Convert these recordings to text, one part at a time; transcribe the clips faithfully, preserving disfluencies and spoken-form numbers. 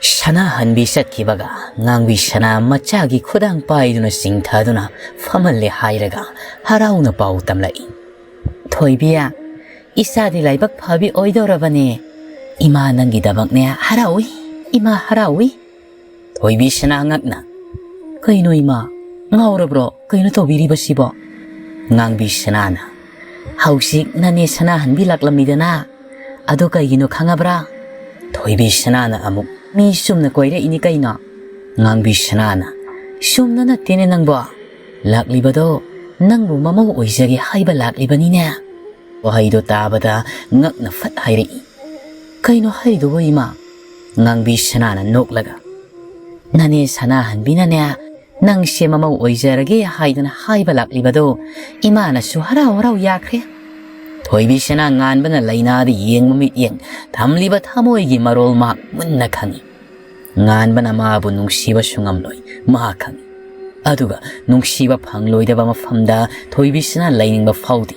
ꯁꯅꯥꯍꯟꯕꯤ ꯆꯠꯈꯤꯕꯒ ꯉꯥꯡꯕꯤ ꯁꯅꯥ ꯃꯆꯥꯒꯤ ꯈꯨꯗꯥꯡ ꯄꯥꯏꯗꯨꯅ ꯆꯤꯡꯊꯗꯨꯅ ꯐꯝꯍꯜꯂꯦ ꯍꯥꯏꯔꯒ ꯍꯔꯥꯎꯅ ꯄꯥꯎ ꯇꯝꯂꯛꯏ꯫ "ꯊꯣꯏꯕꯤ, ꯏꯆꯥꯗꯤ ꯂꯥꯏꯕꯛ ꯐꯕꯤ ꯑꯣꯏꯗꯧꯔꯕꯅꯦ꯫ ꯏꯃꯥ ꯅꯪꯒꯤꯗꯃꯛꯅꯦ ꯍꯔꯥꯎꯏ, ꯏꯃꯥ ꯍꯔꯥꯎꯏ꯫" ꯊꯣꯏꯕꯤ ꯁꯅꯥ ꯉꯛꯅ, "ꯀꯩꯅꯣ ꯏꯃꯥ, ꯉꯥꯎꯔꯕ꯭ꯔꯣ? ꯀꯩꯅꯣ ꯇꯧꯕꯤꯔꯤꯕꯁꯤꯕꯣ?" ꯉꯥꯡꯕꯤ ꯁꯅꯥꯅ, "ꯍꯧꯖꯤꯛ ꯅꯅꯦ ꯁꯅꯥꯍꯟꯕꯤ ꯂꯥꯛꯂꯝꯃꯤꯗꯅ, ꯑꯗꯣ ꯀꯩꯒꯤꯅꯣ ꯈꯪꯉꯕ꯭ꯔꯥ?" ꯊꯣꯏꯕꯤ ꯁꯅꯥꯅ ꯑꯃꯨꯛ, "ꯃꯤ ꯆꯨꯝꯅ ꯀꯣꯏꯔꯛꯏꯅꯤ ꯀꯩꯅꯣ?" ꯉꯥꯡꯕꯤ ꯁꯅꯥꯅ, "ꯆꯨꯝꯅ ꯅꯠꯇꯦꯅꯦ ꯅꯪꯕꯣ, ꯂꯥꯛꯂꯤꯕꯗꯣ ꯅꯪꯕꯨ ꯃꯃꯧ ꯑꯣꯏꯖꯒꯦ ꯍꯥꯏꯕ ꯂꯥꯛꯂꯤꯕꯅꯤꯅꯦ꯫" ꯋꯥꯍꯩꯗꯣ ꯇꯥꯕꯗ ꯉꯛꯅ ꯐꯠ ꯍꯥꯏꯔꯛꯏ, "ꯀꯩꯅꯣ ꯍꯥꯏꯔꯤꯗꯨꯕꯣ ꯏꯃꯥ?" ꯉꯥꯡꯕꯤ ꯁꯅꯥꯅ ꯅꯣꯛꯂꯒ, "ꯅꯅꯦ ꯁꯅꯥꯍꯟꯕꯤꯅꯅꯦ ꯅꯪꯁꯦ ꯃꯃꯧ ꯑꯣꯏꯖꯔꯒꯦ ꯍꯥꯏꯗꯅ ꯍꯥꯏꯕ ꯂꯥꯛꯂꯤꯕꯗꯣ ꯏꯃꯥꯅꯁꯨ ꯍꯔꯥꯎ ꯍꯔꯥꯎ ꯌꯥꯈ꯭ꯔꯦ꯫" ꯊꯣꯏꯕꯤ ꯁꯅꯥ ꯉꯥꯟꯕꯅ ꯂꯩꯅꯥꯗ ꯌꯦꯡꯕ ꯃꯤꯠꯌꯦꯡ, ꯊꯝꯂꯤꯕ ꯊꯃꯣꯏꯒꯤ ꯃꯔꯣꯜ ꯃꯍꯥꯛ ꯃꯨꯟꯅ ꯈꯪꯏ꯫ ꯉꯥꯟꯕꯅ ꯃꯥꯕꯨ ꯅꯨꯡꯁꯤꯕꯁꯨ ꯉꯝꯂꯣꯏ, ꯃꯍꯥꯛ ꯈꯪꯏ꯫ ꯑꯗꯨꯒ ꯅꯨꯡꯁꯤꯕ ꯐꯪꯂꯣꯏꯗꯕ ꯃꯐꯝꯗ ꯊꯣꯏꯕꯤ ꯁꯅꯥ ꯂꯩꯅꯤꯡꯕ ꯐꯥꯎꯗꯦ꯫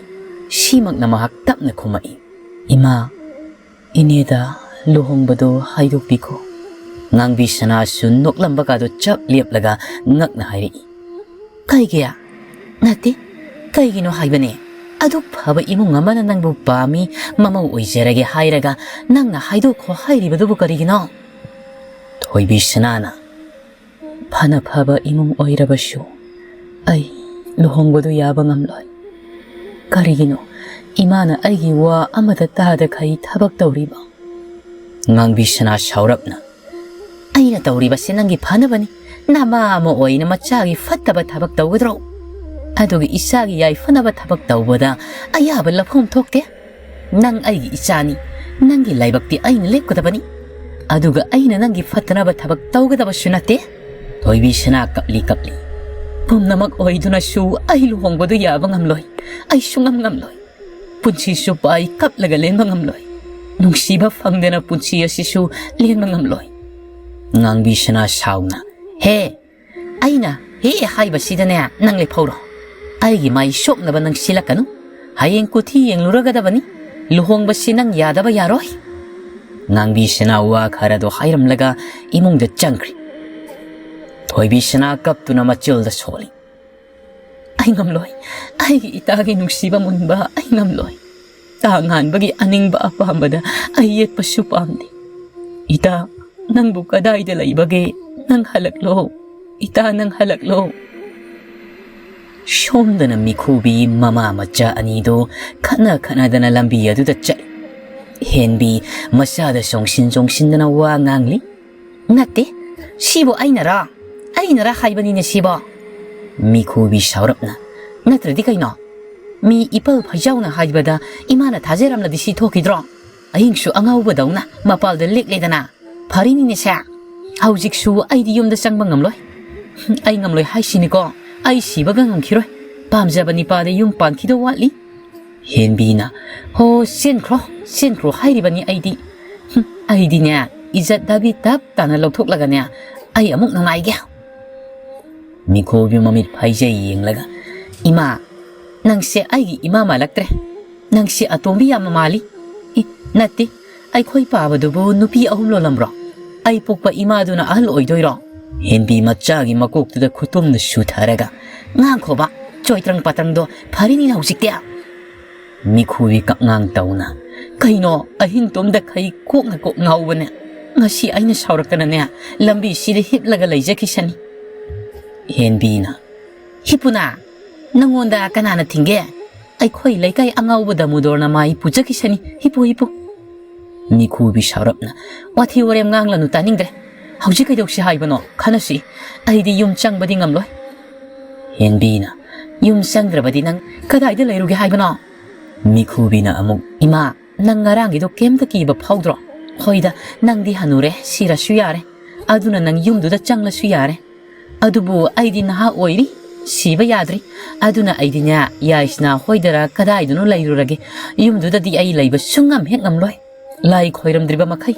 ꯁꯤꯃꯛꯅ ꯃꯍꯥꯛ ꯇꯞꯅ ꯈꯨꯝꯃꯛꯏ, "ꯏꯃꯥ, ꯏꯅꯦꯗ ꯂꯨꯍꯣꯡꯕꯗꯣ ꯍꯥꯏꯗꯣꯛꯄꯤꯈꯣ꯫" ꯉꯥꯡꯕꯤ ꯁꯅꯥꯁꯨ ꯅꯣꯛꯂꯝꯕꯒꯗꯣ ꯆꯞ ꯂꯦꯞꯂꯒ ꯉꯛꯅ ꯍꯥꯏꯔꯛꯏ, "ꯀꯩꯒꯤ? ꯅꯠꯇꯦ, ꯀꯩꯒꯤꯅꯣ ꯍꯥꯏꯕꯅꯦ? ꯑꯗꯨꯛ ꯐꯕ ꯏꯃꯨꯡ ꯑꯃꯅ ꯅꯪꯕꯨ ꯄꯥꯝꯃꯤ, ꯃꯃꯧ ꯑꯣꯏꯖꯔꯒꯦ ꯍꯥꯏꯔꯒ ꯅꯪꯅ ꯍꯥꯏꯗꯣꯛꯈꯣ ꯍꯥꯏꯔꯤꯕꯗꯨꯕꯨ ꯀꯔꯤꯒꯤꯅꯣ?" ꯊꯣꯏꯕꯤ ꯁꯅꯥꯅ, "ꯐꯅ ꯐꯕ ꯏꯃꯨꯡ ꯑꯣꯏꯔꯕꯁꯨ ꯑꯩ ꯂꯨꯍꯣꯡꯕꯗꯨ ꯌꯥꯕ ꯉꯝꯂꯣꯏ꯫ ꯀꯔꯤꯒꯤꯅꯣ? ꯏꯃꯥꯅ ꯑꯩꯒꯤ ꯋꯥ ꯑꯃꯗ ꯇꯥꯗꯈꯩ ꯊꯕꯛ ꯇꯧꯔꯤꯕ?" ꯉꯥꯡꯕꯤ ꯁꯅꯥ ꯁꯥꯎꯔꯞꯅ, "ꯑꯩꯅ ꯇꯧꯔꯤꯕꯁꯦ ꯅꯪꯒꯤ ꯐꯅꯕꯅꯤ꯫ ꯅꯃꯥ ꯑꯃ ꯑꯣꯏꯅ ꯃꯆꯥꯒꯤ ꯐꯠꯇꯕ ꯊꯕꯛ ꯇꯧꯒꯗ꯭ꯔꯣ? ꯑꯗꯨꯒ ꯏꯆꯥꯒꯤ ꯌꯥꯏꯐꯅꯕ ꯊꯕꯛ ꯇꯧꯕꯗ ꯑꯌꯥꯕ ꯂꯧꯐꯝ ꯊꯣꯛꯇꯦ꯫ ꯅꯪ ꯑꯩꯒꯤ ꯏꯆꯥꯅꯤ꯫ ꯅꯪꯒꯤ ꯂꯥꯏꯕꯛꯇꯤ ꯑꯩꯅ ꯂꯦꯞꯀꯗꯕꯅꯤ꯫ ꯑꯗꯨꯒ ꯑꯩꯅ ꯅꯪꯒꯤ ꯐꯠꯇꯅꯕ ꯊꯕꯛ ꯇꯧꯒꯗꯕꯁꯨ ꯅꯠꯇꯦ꯫" ꯊꯣꯏꯕꯤ ꯁꯅꯥ ꯀꯞꯂꯤ ꯀꯞꯂꯤ, "ꯄꯨꯝꯅꯃꯛ ꯑꯣꯏꯗꯨꯅꯁꯨ ꯑꯩ ꯂꯨꯍꯣꯡꯕꯗꯨ ꯌꯥꯕ ꯉꯝꯂꯣꯏ꯫ ꯑꯩ ꯁꯨꯡꯉꯝ ꯉꯝꯂꯣꯏ꯫ ꯄꯨꯟꯁꯤ ꯆꯨꯞꯄ ꯑꯩ ꯀꯞꯂꯒ ꯂꯦꯟꯕ ꯉꯝꯂꯣꯏ꯫ ꯅꯨꯡꯁꯤꯕ ꯐꯪꯗꯅ ꯄꯨꯟꯁꯤ ꯑꯁꯤꯁꯨ ꯂꯦꯟꯕ ꯉꯝꯂꯣꯏ꯫" ꯉꯥꯡꯕꯤ ꯁꯅꯥ ꯁꯥꯎꯅ, "ꯍꯦ, ꯑꯩꯅ ꯍꯦ ꯍꯥꯏꯕꯁꯤꯗꯅꯦ ꯅꯪ ꯂꯦꯞꯍꯧꯔꯣ꯫ ꯑꯩꯒꯤ ꯃꯥꯏ ꯁꯣꯛꯅꯕ ꯅꯪ ꯁꯤꯜꯂꯛꯀꯅꯨ꯫ ꯍꯌꯦꯡ ꯀꯨꯊꯤ ꯌꯦꯡꯂꯨꯔꯒꯗꯕꯅꯤ꯫ ꯂꯨꯍꯣꯡꯕꯁꯤ ꯅꯪ ꯌꯥꯗꯕ ꯌꯥꯔꯣꯏ꯫" ꯉꯥꯡꯕꯤꯁꯅꯥ ꯋꯥ ꯈꯔꯗꯣ ꯍꯥꯏꯔꯝꯂꯒ ꯏꯃꯨꯡꯗ ꯆꯪꯈ꯭ꯔꯤ꯫ ꯊꯣꯏꯕꯤꯁꯅꯥ ꯀꯞꯇꯨꯅ ꯃꯆꯤꯜꯗ ꯁꯣꯜꯂꯤ꯫ "ꯑꯩ ꯉꯝꯂꯣꯏ꯫ ꯑꯩꯒꯤ ꯏꯇꯥꯒꯤ ꯅꯨꯡꯁꯤꯕ ꯃꯨꯟꯕ ꯑꯩ ꯉꯝꯂꯣꯏ꯫ ꯇꯥ ꯉꯥꯟꯕꯒꯤ ꯑꯅꯤꯡꯕ ꯑꯄꯥꯝꯕꯗ ꯑꯩ ꯌꯦꯠꯄꯁꯨ ꯄꯥꯝꯗꯦ꯫ ꯏꯇꯥ, ꯅꯪꯕꯨ ꯀꯗꯥꯏꯗ ꯂꯩꯕꯒꯦ? ꯅꯪ ꯍꯜꯂꯛꯂꯣ꯫ ꯏꯇꯥ, ꯅꯪ ꯍꯜꯂꯛꯂꯣ꯫" ꯁꯣꯝꯗꯅ ꯃꯤꯈꯨꯕꯤ ꯃꯃꯥ ꯃꯆꯥ ꯑꯅꯤꯗꯨ ꯈꯠꯅ ꯈꯠꯅꯗꯅ ꯂꯝꯕꯤ ꯑꯗꯨꯗ ꯆꯠꯂꯤ꯫ ꯍꯦꯟꯕꯤ ꯃꯆꯥꯗ ꯆꯣꯡꯁꯤꯟ ꯆꯣꯡꯁꯤꯟꯗꯅ ꯋꯥ ꯉꯥꯡꯂꯤ꯫ "ꯅꯠꯇꯦ, ꯁꯤꯕꯨ ꯑꯩꯅꯔꯥ? ꯑꯩꯅꯔꯥ ꯍꯥꯏꯕꯅꯤꯅꯦ ꯁꯤꯕꯣ?" ꯃꯤꯈꯨꯕꯤ ꯁꯥꯎꯔꯞꯅ, "ꯅꯠꯇ꯭ꯔꯗꯤ ꯀꯩꯅꯣ? ꯃꯤ ꯏꯄꯜ ꯐꯩꯖꯥꯎꯅ ꯍꯥꯏꯕꯗ ꯏꯃꯥꯅ ꯊꯥꯖꯔꯝꯂꯗꯤ ꯁꯤ ꯊꯣꯛꯈꯤꯗ꯭ꯔꯣ? ꯑꯍꯤꯡꯁꯨ ꯑꯉꯥꯎꯕꯗꯧꯅ ꯃꯄꯥꯜꯗ ꯂꯦꯛꯂꯦꯗꯅ꯫ ꯐꯔꯤꯅꯤꯅꯦ ꯁꯦ꯫ ꯍꯧꯖꯤꯛꯁꯨ ꯑꯩꯗꯤ ꯌꯨꯝꯗ ꯆꯪꯕ ꯉꯝꯂꯣꯏ꯫ ꯑꯩ ꯉꯝꯂꯣꯏ ꯍꯥꯏꯁꯤꯅꯤꯀꯣ꯫ ꯑꯩ ꯁꯤꯕꯒ ꯉꯝꯈꯤꯔꯣꯏ꯫ ꯄꯥꯝꯖꯕ ꯅꯤꯄꯥꯗ ꯌꯨꯝ ꯄꯥꯟꯈꯤꯗꯧ ꯋꯥꯠꯂꯤ꯫" ꯍꯦꯟꯕꯤꯅ, "ꯍꯣ, ꯆꯦꯟꯈ꯭ꯔꯣ, ꯆꯦꯟꯈ꯭ꯔꯣ ꯍꯥꯏꯔꯤꯕꯅꯤ ꯑꯩꯗꯤ꯫ ꯍꯨꯝ, ꯑꯩꯗꯤꯅꯦ, ꯏꯖꯠ ꯗꯥꯕꯤ ꯇꯞ ꯇꯥꯅ ꯂꯧꯊꯣꯛꯂꯒꯅꯦ, ꯑꯩ ꯑꯃꯨꯛ ꯅꯨꯡꯉꯥꯏꯒꯦ꯫" ꯃꯤꯈꯨꯕꯤ ꯃꯃꯤꯠ ꯐꯩꯖꯩ ꯌꯦꯡꯂꯒ, "ꯏꯃꯥ, ꯅꯪꯁꯦ ꯑꯩꯒꯤ ꯏꯃꯥ ꯃꯥꯜꯂꯛꯇ꯭ꯔꯦ꯫ ꯅꯪꯁꯦ ꯑꯇꯣꯝꯕꯤ ꯌꯥꯝꯅ ꯃꯥꯜꯂꯤ꯫ ꯑꯦ, ꯅꯠꯇꯦ, ꯑꯩꯈꯣꯏ ꯄꯥꯕꯗꯨꯕꯨ ꯅꯨꯄꯤ ꯑꯍꯨꯝ ꯂꯣꯜꯂꯝꯕ꯭ꯔꯣ? ꯑꯩ ꯄꯣꯛꯄ ꯏꯃꯥꯗꯨꯅ ꯑꯍꯜ ꯑꯣꯏꯗꯣꯏꯔꯣ?" ꯍꯦꯟꯕꯤ ꯃꯆꯥꯒꯤ ꯃꯀꯣꯛꯇꯨꯗ ꯈꯨꯇꯨꯝꯅ ꯁꯨꯊꯔꯒ, "ꯉꯥꯡꯈꯣꯕ, ꯆꯣꯏꯇ꯭ꯔꯪ ꯄꯥꯇ꯭ꯔꯪꯗꯣ ꯐꯔꯤꯅꯤꯅ ꯍꯧꯖꯤꯛꯇꯤ꯫" ꯃꯤꯈꯨꯕꯤ ꯀꯛꯉꯥꯡ ꯇꯧꯅ, "ꯀꯩꯅꯣ, ꯑꯍꯤꯡ ꯇꯨꯝꯗꯈꯩ ꯀꯣꯛꯅ ꯀꯣꯛ ꯉꯥꯎꯕꯅꯦ꯫ ꯉꯁꯤ ꯑꯩꯅ ꯁꯥꯎꯔꯛꯇꯅꯅꯦ, ꯂꯝꯕꯤꯁꯤꯗ ꯍꯤꯞꯂꯒ ꯂꯩꯖꯈꯤꯁꯅꯤ꯫" ꯍꯦꯟꯕꯤꯅ, "ꯍꯤꯞꯄꯨꯅ, ꯅꯪꯉꯣꯟꯗ ꯀꯅꯥꯅ ꯊꯤꯡꯒꯦ? ꯑꯩꯈꯣꯏ ꯂꯩꯀꯥꯏ ꯑꯉꯥꯎꯕ ꯗꯥꯃꯨꯗꯣꯔꯅ ꯃꯥꯏ ꯄꯨꯖꯈꯤꯁꯅꯤ꯫ ꯍꯤꯞꯄꯨ, ꯍꯤꯞꯄꯨ꯫" ꯃꯤꯈꯨꯕꯤ ꯁꯥꯎꯔꯞꯅ, "ꯋꯥꯊꯤ ꯋꯥꯔꯦꯝ ꯉꯥꯡꯂꯅꯨ, ꯇꯥꯅꯤꯡꯗ꯭ꯔꯦ꯫ ꯍꯧꯖꯤꯛ ꯀꯩꯗꯧꯁꯤ ꯍꯥꯏꯕꯅꯣ? ꯈꯟꯅꯁꯤ꯫ ꯑꯩꯗꯤ ꯌꯨꯝ ꯆꯪꯕꯗꯤ ꯉꯝꯂꯣꯏ꯫" ꯍꯦꯟꯕꯤꯅ, "ꯌꯨꯝ ꯆꯪꯗ꯭ꯔꯕꯗꯤ ꯅꯪ ꯀꯗꯥꯏꯗ ꯂꯩꯔꯨꯒꯦ ꯍꯥꯏꯕꯅꯣ?" ꯃꯤꯈꯨꯕꯤꯅ ꯑꯃꯨꯛ, "ꯏꯃꯥ, ꯅꯪ ꯉꯔꯥꯡꯒꯤꯗꯣ ꯀꯩꯝꯇ ꯀꯤꯕ ꯐꯥꯎꯗ꯭ꯔꯣ? ꯍꯣꯏꯗ, ꯅꯪꯗꯤ ꯍꯅꯨꯔꯦ, ꯁꯤꯔꯁꯨ ꯌꯥꯔꯦ꯫ ꯑꯗꯨꯅ ꯅꯪ ꯌꯨꯝꯗꯨꯗ ꯆꯪꯂꯁꯨ ꯌꯥꯔꯦ꯫ ꯑꯗꯨꯕꯨ ꯑꯩꯗꯤ ꯅꯍꯥ ꯑꯣꯏꯔꯤ, ꯁꯤꯕ ꯌꯥꯗ꯭ꯔꯤ꯫ ꯑꯗꯨꯅ ꯑꯩꯗꯤꯅꯦ, ꯌꯥꯏꯁꯅꯥ ꯍꯣꯏꯗꯔ ꯀꯗꯥꯏꯗꯅꯣ ꯂꯩꯔꯨꯔꯒꯦ꯫ ꯌꯨꯝꯗꯨꯗꯗꯤ ꯑꯩ ꯂꯩꯕ ꯁꯨꯡꯉꯝ ꯍꯦꯛ ꯉꯝꯂꯣꯏ, ꯂꯥꯏ ꯈꯣꯏꯔꯝꯗ꯭ꯔꯤꯕ ꯃꯈꯩ꯫"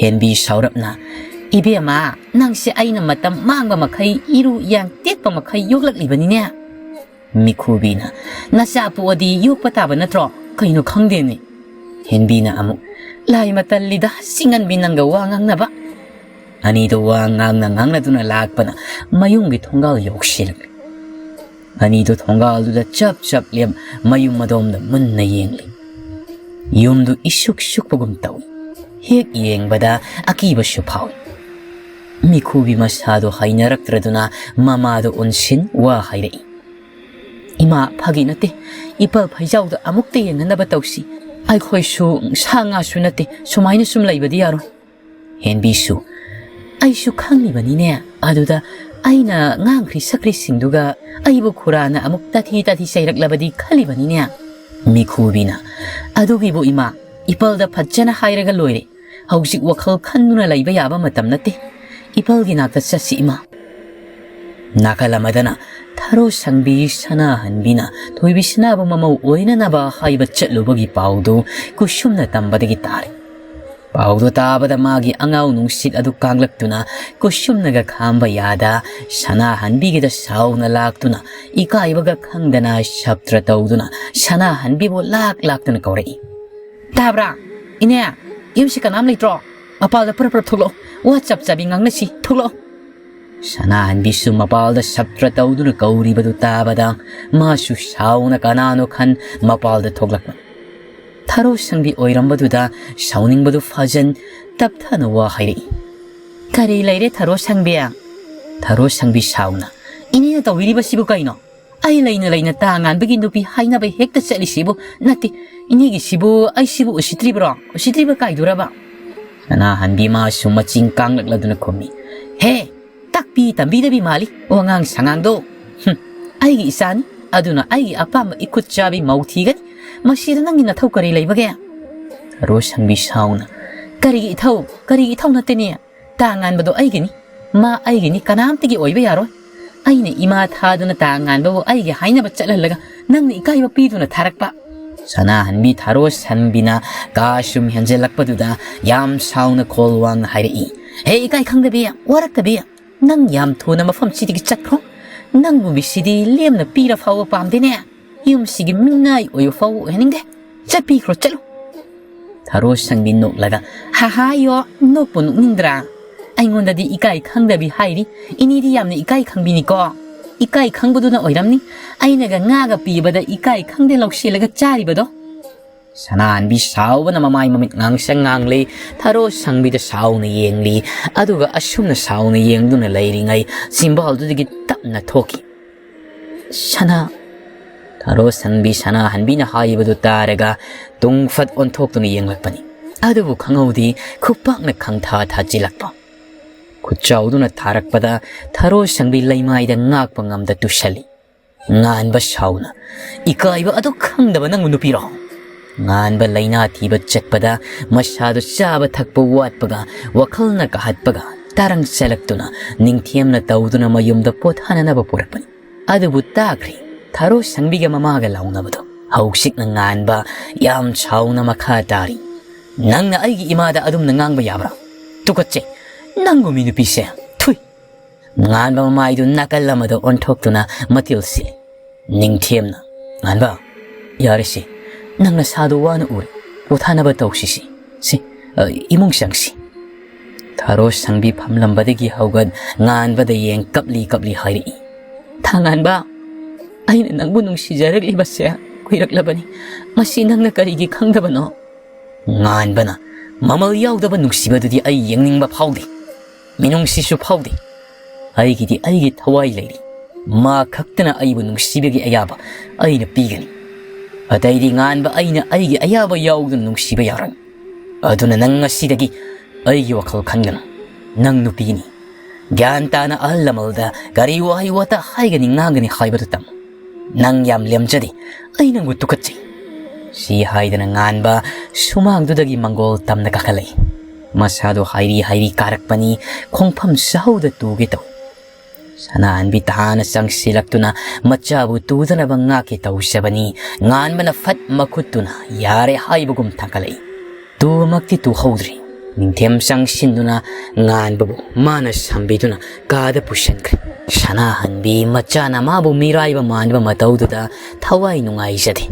ꯍꯦꯟꯕꯤ ꯁꯥꯎꯔꯞꯅ, "ꯏꯕꯦꯝꯃ, ꯅꯪꯁꯦ ꯑꯩꯅ ꯃꯇꯝ ꯃꯥꯡꯕ ꯃꯈꯩ, ꯏꯔꯨ ꯏꯌꯥꯡ ꯇꯦꯛꯄ ꯃꯈꯩ ꯌꯣꯛꯂꯛꯂꯤꯕꯅꯤꯅꯦ꯫" ꯃꯤꯈꯨꯕꯤꯅ, "ꯅꯆꯥ ꯄꯣꯛꯑꯗꯤ ꯌꯣꯛꯄ ꯇꯥꯕ ꯅꯠꯇ꯭ꯔꯣ? ꯀꯩꯅꯣ ꯈꯪꯗꯦꯅꯦ꯫" ꯍꯦꯟꯕꯤꯅ ꯑꯃꯨꯛ, "ꯂꯥꯏ ꯃꯇꯜꯂꯤꯗ, ꯆꯤꯡꯉꯟꯕꯤ ꯅꯪꯒ ꯋꯥ ꯉꯥꯡꯅꯕ?" ꯑꯅꯤꯗꯣ ꯋꯥ ꯉꯥꯡꯅ ꯉꯥꯡꯅꯗꯨꯅ ꯂꯥꯛꯄꯅ ꯃꯌꯨꯝꯒꯤ ꯊꯣꯡꯒꯥꯜ ꯌꯧꯁꯤꯜꯂꯛꯂꯦ꯫ ꯑꯅꯤꯗꯣ ꯊꯣꯡꯒꯥꯜꯗꯨꯗ ꯆꯞ ꯆꯞ ꯂꯦꯞ ꯃꯌꯨꯝ ꯑꯗꯣꯝꯗ ꯃꯨꯟꯅ ꯌꯦꯡꯂꯤ꯫ ꯌꯨꯝꯗꯨ ꯏꯁꯨꯛ ꯁꯨꯛꯄꯒꯨꯝ ꯇꯧꯏ꯫ ꯍꯦꯛ ꯌꯦꯡꯕꯗ ꯑꯀꯤꯕꯁꯨ ꯐꯥꯎꯏ꯫ ꯃꯤꯈꯨꯕꯤ ꯃꯁꯥꯗꯣ ꯍꯩꯅꯔꯛꯇ꯭ꯔꯗꯨꯅ ꯃꯃꯥꯗꯣ ꯑꯣꯟꯁꯤꯟ ꯋꯥ ꯍꯥꯏꯔꯛꯏ꯫ "ꯏꯃꯥ, ꯐꯥꯒꯤ ꯅꯠꯇꯦ꯫ ꯏꯄꯜ ꯐꯩꯖꯥꯎꯗ ꯑꯃꯨꯛꯇ ꯌꯦꯡꯍꯟꯅꯕ ꯇꯧꯁꯤ꯫ ꯑꯩꯈꯣꯏꯁꯨ ꯁꯥ ꯉꯥꯁꯨ ꯅꯠꯇꯦ, ꯁꯨꯃꯥꯏꯅ ꯁꯨꯝ ꯂꯩꯕꯗꯤ ꯌꯥꯔꯣꯏ꯫" ꯍꯦꯟꯕꯤꯁꯨ, "ꯑꯩꯁꯨ ꯈꯪꯂꯤꯕꯅꯤꯅꯦ꯫ ꯑꯗꯨꯗ ꯑꯩꯅ ꯉꯥꯡꯈ꯭ꯔꯤ ꯁꯛꯈ꯭ꯔꯤꯁꯤꯡꯗꯨꯒ ꯑꯩꯕꯨ ꯈꯨꯔꯥꯅ ꯑꯃꯨꯛ ꯇꯥꯊꯤ ꯇꯥꯊꯤ ꯆꯩꯔꯛꯂꯕꯗꯤ ꯈꯜꯂꯤꯕꯅꯤꯅꯦ꯫" ꯃꯤꯈꯨꯕꯤꯅ, "ꯑꯗꯨꯒꯤꯕꯨ ꯏꯃꯥ, ꯏꯄꯜꯗ ꯐꯖꯅ ꯍꯥꯏꯔꯒ ꯂꯣꯏꯔꯦ꯫ ꯍꯧꯖꯤꯛ ꯋꯥꯈꯜ ꯈꯟꯗꯨꯅ ꯂꯩꯕ ꯌꯥꯕ ꯃꯇꯝ ꯅꯠꯇꯦ꯫ ꯏꯄꯜꯒꯤ ꯅꯥꯛꯇ ꯆꯠꯁꯤ ꯏꯃꯥ꯫" ꯅꯥꯀꯜ ꯑꯃꯗꯅ ꯊꯔꯣ ꯁꯪꯕꯤ ꯁꯅꯥꯍꯟꯕꯤꯅ ꯊꯣꯏꯕꯤ ꯁꯅꯥꯕꯨ ꯃꯃꯧ ꯑꯣꯏꯅꯅꯕ ꯍꯥꯏꯕ ꯆꯠꯂꯨꯕꯒꯤ ꯄꯥꯎꯗꯨ ꯀꯨꯁꯨꯝꯅ ꯇꯝꯕꯗꯒꯤ ꯇꯥꯔꯦ꯫ ꯄꯥꯎꯗꯨ ꯇꯥꯕꯗ ꯃꯥꯒꯤ ꯑꯉꯥꯎ ꯅꯨꯡꯁꯤꯠ ꯑꯗꯨ ꯀꯥꯡꯂꯛꯇꯨꯅ ꯀꯨꯁꯨꯝꯅꯒ ꯈꯥꯝꯕ ꯌꯥꯗ ꯁꯅꯥꯍꯟꯕꯤꯒꯤꯗ ꯁꯥꯎꯅ ꯂꯥꯛꯇꯨꯅ ꯏꯀꯥꯏꯕꯒ ꯈꯪꯗꯅ ꯁꯞꯇ꯭ꯔ ꯇꯧꯗꯨꯅ ꯁꯅꯥꯍꯟꯕꯤꯕꯨ ꯂꯥꯛ ꯂꯥꯛꯇꯨꯅ ꯀꯧꯔꯛꯏ꯫ "ꯇꯥꯕ꯭ꯔꯥ? ꯏꯅꯦ, ꯌꯨꯝꯁꯤ ꯀꯅꯥꯝ ꯂꯩꯇ꯭ꯔꯣ? ꯃꯄꯥꯜꯗ ꯐꯔ ꯐꯔ ꯊꯣꯛꯂꯛꯑꯣ꯫ ꯋꯥ ꯆꯞ ꯆꯥꯕꯤ ꯉꯥꯡꯅꯁꯤ, ꯊꯣꯛꯂꯛꯑꯣ꯫" ꯁꯅꯥꯍꯟꯕꯤꯁꯨ ꯃꯄꯥꯜꯗ ꯁꯞꯇ꯭ꯔ ꯇꯧꯗꯨꯅ ꯀꯧꯔꯤꯕꯗꯨ ꯇꯥꯕꯗ ꯃꯥꯁꯨ ꯁꯥꯎꯅ ꯀꯅꯥꯅꯣ ꯈꯟ ꯃꯄꯥꯜꯗ ꯊꯣꯛꯂꯛꯄ꯫ ꯊꯔꯣ ꯁꯪꯕꯤ ꯑꯣꯏꯔꯝꯕꯗꯨꯗ ꯁꯥꯎꯅꯤꯡꯕꯗꯨ ꯐꯥꯖꯟ ꯇꯞꯊꯅ ꯋꯥ ꯍꯥꯏꯔꯛꯏ꯫ "ꯀꯔꯤ ꯂꯩꯔꯦ ꯊꯔꯣ ꯁꯪꯕꯤ?" ꯊꯔꯣ ꯁꯪꯕꯤ ꯁꯥꯎꯅ, "ꯏꯅꯦꯅ ꯇꯧꯕꯤꯔꯤꯕꯁꯤꯕꯨ ꯀꯩꯅꯣ? ꯑꯩ ꯂꯩꯅ ꯂꯩꯅ ꯇꯥ ꯉꯥꯟꯕꯒꯤ ꯅꯨꯄꯤ ꯍꯥꯏꯅꯕ ꯍꯦꯛꯇ ꯆꯠꯂꯤꯁꯤꯕꯨ? ꯅꯠꯇꯦ, ꯏꯅꯦꯒꯤꯁꯤꯕꯨ ꯑꯩꯁꯤꯕꯨ ꯎꯁꯤꯠꯇ꯭ꯔꯤꯕ꯭ꯔꯣ? ꯎꯁꯤꯠꯇ꯭ꯔꯤꯕ ꯀꯥꯏꯗꯨꯔꯕ?" ꯁꯅꯥꯍꯟꯕꯤ ꯃꯥꯁꯨ ꯃꯆꯤꯡ ꯀꯥꯡꯂꯛꯂꯗꯨꯅ ꯈꯨꯝꯃꯤ꯫ "ꯍꯦ, ꯇꯥꯛꯄꯤ ꯇꯝꯕꯤꯗꯕꯤ ꯃꯥꯜꯂꯤ ꯋꯥꯉꯥꯡ ꯁꯉꯥꯡꯗꯣ꯫ ꯍꯨꯝ, ꯑꯩꯒꯤ ꯏꯆꯥꯅꯤ, ꯑꯗꯨꯅ ꯑꯩꯒꯤ ꯑꯄꯥꯝꯕ ꯏꯈꯨꯠ ꯆꯥꯕꯤ ꯃꯧ ꯊꯤꯒꯅꯤ꯫ ꯃꯁꯤꯗ ꯅꯪꯒꯤ ꯅꯊꯧ ꯀꯔꯤ ꯂꯩꯕꯒꯦ?" ꯊꯔꯣ ꯁꯪꯕꯤ ꯁꯥꯎꯅ, "ꯀꯔꯤꯒꯤ ꯏꯊꯧ? ꯀꯔꯤꯒꯤ ꯏꯊꯧ ꯅꯠꯇꯦꯅꯦ? ꯇꯥ ꯉꯥꯟꯕꯗꯣ ꯑꯩꯒꯤꯅꯤ꯫ ꯃꯥ ꯑꯩꯒꯤꯅꯤ, ꯀꯅꯥꯝꯇꯒꯤ ꯑꯣꯏꯕ ꯌꯥꯔꯣꯏ꯫ ꯑꯩꯅ ꯏꯃꯥ ꯊꯥꯗꯨꯅ ꯇꯥ ꯉꯥꯟꯕꯕꯨ ꯑꯩꯒꯤ ꯍꯥꯏꯅꯕ ꯆꯠꯍꯜꯂꯒ ꯅꯪꯅ ꯏꯀꯥꯏꯕ ꯄꯤꯗꯨꯅ ꯊꯥꯔꯛꯄ?" ꯁꯅꯥꯍꯟꯕꯤ ꯊꯔꯣ ꯁꯪꯕꯤꯅ ꯀꯥ ꯁꯨꯝ ꯍꯦꯟꯖꯜꯂꯛꯄꯗꯨꯗ ꯌꯥꯝ ꯁꯥꯎꯅ ꯈꯣꯜ ꯋꯥꯡꯅ ꯍꯥꯏꯔꯛꯏ꯫ "ꯍꯦ, ꯏꯀꯥꯏ ꯈꯪꯗꯕꯤ, ꯋꯥꯔꯛꯇꯕꯤ, ꯅꯪ ꯌꯥꯝ ꯊꯨꯅ ꯃꯐꯝꯁꯤꯗꯒꯤ ꯆꯠꯈ꯭ꯔꯣ꯫ ꯅꯪꯒꯨꯝꯕꯤꯁꯤꯗꯤ ꯂꯦꯝꯅ ꯄꯤꯔ ꯐꯥꯎꯕ ꯄꯥꯝꯗꯦꯅꯦ꯫ ꯌꯨꯝꯁꯤꯒꯤ ꯃꯤꯅꯥꯏ ꯑꯣꯏꯕ ꯐꯥꯎꯕ ꯑꯣꯏꯍꯟꯅꯤꯡꯗꯦ꯫ ꯆꯠꯄꯤꯈ꯭ꯔꯣ, ꯆꯠꯂꯨ꯫" ꯊꯔꯣ ꯁꯪꯕꯤ ꯅꯣꯛꯂꯒ, "ꯍꯥꯍꯥ ꯌꯣ, ꯅꯣꯛꯄꯨ ꯅꯣꯛꯅꯤꯡꯗ꯭ꯔꯥ? ꯑꯩꯉꯣꯟꯗꯗꯤ ꯏꯀꯥꯏ ꯈꯪꯗꯕꯤ ꯍꯥꯏꯔꯤ꯫ ꯏꯅꯦꯗꯤ ꯌꯥꯝꯅ ꯏꯀꯥꯏ ꯈꯪꯕꯤꯅꯤꯀꯣ꯫ ꯏꯀꯥꯏ ꯈꯪꯕꯗꯨꯅ ꯑꯣꯏꯔꯝꯅꯤ ꯑꯩꯅꯒ ꯉꯥꯒ ꯄꯤꯕꯗ ꯏꯀꯥꯏ ꯈꯪꯗꯦ ꯂꯧꯁꯤꯜꯂꯒ ꯆꯥꯔꯤꯕꯗꯣ꯫" ꯁꯅꯥꯍꯟꯕꯤ ꯁꯥꯎꯕꯅ ꯃꯃꯥꯏ ꯃꯃꯤꯠ ꯉꯥꯡꯁꯪ ꯉꯥꯡꯂꯤ꯫ ꯊꯔꯣ ꯁꯪꯕꯤꯗ ꯁꯥꯎꯅ ꯌꯦꯡꯂꯤ꯫ ꯑꯗꯨꯒ ꯑꯁꯨꯝꯅ ꯁꯥꯎꯅ ꯌꯦꯡꯗꯨꯅ ꯂꯩꯔꯤꯉꯩ ꯆꯤꯝꯕꯥꯜꯗꯨꯗꯒꯤ ꯇꯞꯅ ꯊꯣꯛꯈꯤ, "ꯁꯅꯥ꯫" ꯊꯔꯣ ꯁꯪꯕꯤ ꯁꯅꯥꯍꯟꯕꯤꯅ ꯍꯥꯏꯕꯗꯨ ꯇꯥꯔꯒ ꯇꯨꯡ ꯐꯠ ꯑꯣꯟꯊꯣꯛꯇꯨꯅ ꯌꯦꯡꯂꯛꯄꯅꯤ꯫ ꯑꯗꯨꯕꯨ ꯈꯪꯍꯧꯗꯦ, ꯈꯨꯄꯥꯛꯅ ꯈꯪꯊꯥ ꯊꯥꯖꯤꯜꯂꯛꯄ꯫ ꯈꯨꯠꯆꯥꯎꯗꯨꯅ ꯊꯥꯔꯛꯄꯗ ꯊꯔꯣ ꯁꯪꯕꯤ ꯂꯩꯃꯥꯏꯗ ꯉꯥꯛꯄ ꯉꯝꯗ ꯇꯨꯁꯜꯂꯤ꯫ ꯉꯥꯟꯕ ꯁꯥꯎꯅ, "ꯏꯀꯥꯏꯕ ꯑꯗꯨ ꯈꯪꯗꯕ ꯅꯪꯕꯨ ꯅꯨꯄꯤꯔꯣ?" ꯉꯥꯟꯕ ꯂꯩꯅꯥ ꯊꯤꯕ ꯆꯠꯄꯗ ꯃꯁꯥꯗꯨ ꯆꯥꯕ ꯊꯛꯄ ꯋꯥꯠꯄꯒ ꯋꯥꯈꯜꯅ ꯀꯥꯍꯠꯄꯒ ꯇꯔꯪ ꯆꯠꯂꯛꯇꯨꯅ ꯅꯤꯡꯊꯦꯝꯅ ꯇꯧꯗꯨꯅ ꯃꯌꯨꯝꯗ ꯄꯣꯊꯥꯅꯅꯕ ꯄꯨꯔꯛꯄꯅꯤ꯫ ꯑꯗꯨꯕꯨ ꯇꯥꯈ꯭ꯔꯦ ꯊꯔꯣ ꯁꯪꯕꯤꯒ ꯃꯃꯥꯒ ꯂꯥꯎꯅꯕꯗꯣ꯫ ꯍꯧꯖꯤꯛꯅ ꯉꯥꯟꯕ ꯌꯥꯝ ꯁꯥꯎꯅ ꯃꯈꯥ ꯇꯥꯔꯤ, "ꯅꯪꯅ ꯑꯩꯒꯤ ꯏꯃꯥꯗ ꯑꯗꯨꯝꯅ ꯉꯥꯡꯕ ꯌꯥꯕ꯭ꯔꯥ? ꯇꯨꯀꯠꯆꯩ, ꯅꯪꯒꯨꯝꯕꯤ ꯅꯨꯄꯤꯁꯦ, ꯊꯨꯏ!" ꯉꯥꯟꯕ ꯃꯃꯥꯏꯗꯨ ꯅꯥꯀꯜ ꯑꯃꯗ ꯑꯣꯟꯊꯣꯛꯇꯨꯅ ꯃꯇꯤꯜ ꯁꯤꯜꯂꯤ꯫ ꯅꯤꯡꯊꯦꯝꯅ, "ꯉꯥꯟꯕ, ꯌꯥꯔꯦꯁꯦ, ꯅꯪ ꯅꯁꯥꯗꯣ ꯋꯥꯅ ꯎꯔꯦ, ꯄꯣꯊꯥꯅꯕ ꯇꯧꯁꯤꯁꯦ꯫ ꯁꯤ, ꯑ, ꯏꯃꯨꯡ ꯆꯪꯁꯤ꯫" ꯊꯔꯣ ꯁꯪꯕꯤ ꯐꯝꯂꯝꯕꯗꯒꯤ ꯍꯧꯒꯠ ꯉꯥꯟꯕꯗ ꯌꯦꯡ ꯀꯞꯂꯤ ꯀꯞꯂꯤ ꯍꯥꯏꯔꯛꯏ, "ꯊꯥꯉꯥꯟꯕ, ꯑꯩꯅ ꯅꯪꯕꯨ ꯅꯨꯡꯁꯤꯖꯔꯛꯂꯤꯕꯁꯦ ꯀꯨꯏꯔꯛꯂꯕꯅꯤ꯫ ꯃꯁꯤ ꯅꯪꯅ ꯀꯔꯤꯒꯤ ꯈꯪꯗꯕꯅꯣ?" ꯉꯥꯟꯕꯅ, "ꯃꯃꯜ ꯌꯥꯎꯗꯕ ꯅꯨꯡꯁꯤꯕꯗꯨꯗꯤ ꯑꯩ ꯌꯦꯡꯅꯤꯡꯕ ꯐꯥꯎꯗꯦ, ꯃꯤꯅꯨꯡꯁꯤꯁꯨ ꯐꯥꯎꯗꯦ꯫ ꯑꯩꯒꯤꯗꯤ ꯑꯩꯒꯤ ꯊꯋꯥꯏ ꯂꯩꯔꯤ꯫ ꯃꯥ ꯈꯛꯇꯅ ꯑꯩꯕꯨ ꯅꯨꯡꯁꯤꯕꯒꯤ ꯑꯌꯥꯕ ꯑꯩꯅ ꯄꯤꯒꯅꯤ꯫ ꯑꯇꯩꯗꯤ ꯉꯥꯟꯕ ꯑꯩꯅ ꯑꯩꯒꯤ ꯑꯌꯥꯕ ꯌꯥꯎꯗꯅ ꯅꯨꯡꯁꯤꯕ ꯌꯥꯔꯣꯏ꯫ ꯑꯗꯨꯅ ꯅꯪ ꯉꯁꯤꯗꯒꯤ ꯑꯩꯒꯤ ꯋꯥꯈꯜ ꯈꯟꯒꯅꯨ꯫ ꯅꯪ ꯅꯨꯄꯤꯅꯤ꯫ ꯒ꯭ꯌꯥꯟ ꯇꯥꯅ ꯑꯍꯜ ꯂꯃꯟꯗ ꯀꯔꯤ ꯋꯥꯍꯩ ꯋꯥꯇꯥ ꯍꯥꯏꯒꯅꯤ ꯉꯥꯡꯒꯅꯤ ꯍꯥꯏꯕꯗꯨ ꯇꯝꯃꯨ꯫ ꯅꯪ ꯌꯥꯝ ꯂꯦꯝꯖꯗꯦ꯫ ꯑꯩ ꯅꯪꯕꯨ ꯇꯨꯀꯠꯆꯩ꯫" ꯁꯤ ꯍꯥꯏꯗꯅ ꯉꯥꯟꯕ ꯁꯨꯃꯥꯡꯗꯨꯗꯒꯤ ꯃꯪꯒꯣꯜ ꯇꯝꯅ ꯀꯥꯈꯠꯂꯛꯏ꯫ ꯃꯁꯥꯗꯣ ꯍꯥꯏꯔꯤ ꯍꯥꯏꯔꯤ ꯀꯥꯔꯛꯄꯅꯤ, ꯈꯣꯡꯐꯝ ꯁꯥꯍꯧꯗ ꯇꯨꯒꯦ ꯇꯧꯏ꯫ ꯁꯅꯥꯍꯟꯕꯤ ꯇꯍꯥꯅ ꯆꯪꯁꯤꯜꯂꯛꯇꯨꯅ ꯃꯆꯥꯕꯨ ꯇꯨꯗꯅꯕ ꯉꯥꯛꯀꯦ ꯇꯧꯖꯕꯅꯤ꯫ ꯉꯥꯟꯕꯅ ꯐꯠ ꯃꯈꯨꯠꯇꯨꯅ ꯌꯥꯔꯦ ꯍꯥꯏꯕꯒꯨꯝ ꯊꯥꯡꯒꯠꯂꯛꯏ꯫ ꯇꯨꯕꯃꯛꯇꯤ ꯇꯨꯍꯧꯗ꯭ꯔꯤ꯫ ꯅꯤꯡꯊꯦꯝ ꯆꯪꯁꯤꯟꯗꯨꯅ ꯉꯥꯟꯕꯕꯨ ꯃꯥꯅ ꯁꯝꯕꯤꯗꯨꯅ ꯀꯥꯗ ꯄꯨꯁꯤꯟꯈ꯭ꯔꯦ꯫ ꯁꯅꯥꯍꯟꯕꯤ ꯃꯆꯥꯅ ꯃꯥꯕꯨ ꯃꯤꯔꯥꯏꯕ ꯃꯥꯟꯕ ꯃꯇꯧꯗꯨꯗ ꯊꯋꯥꯏ ꯅꯨꯡꯉꯥꯏꯖꯗꯦ꯫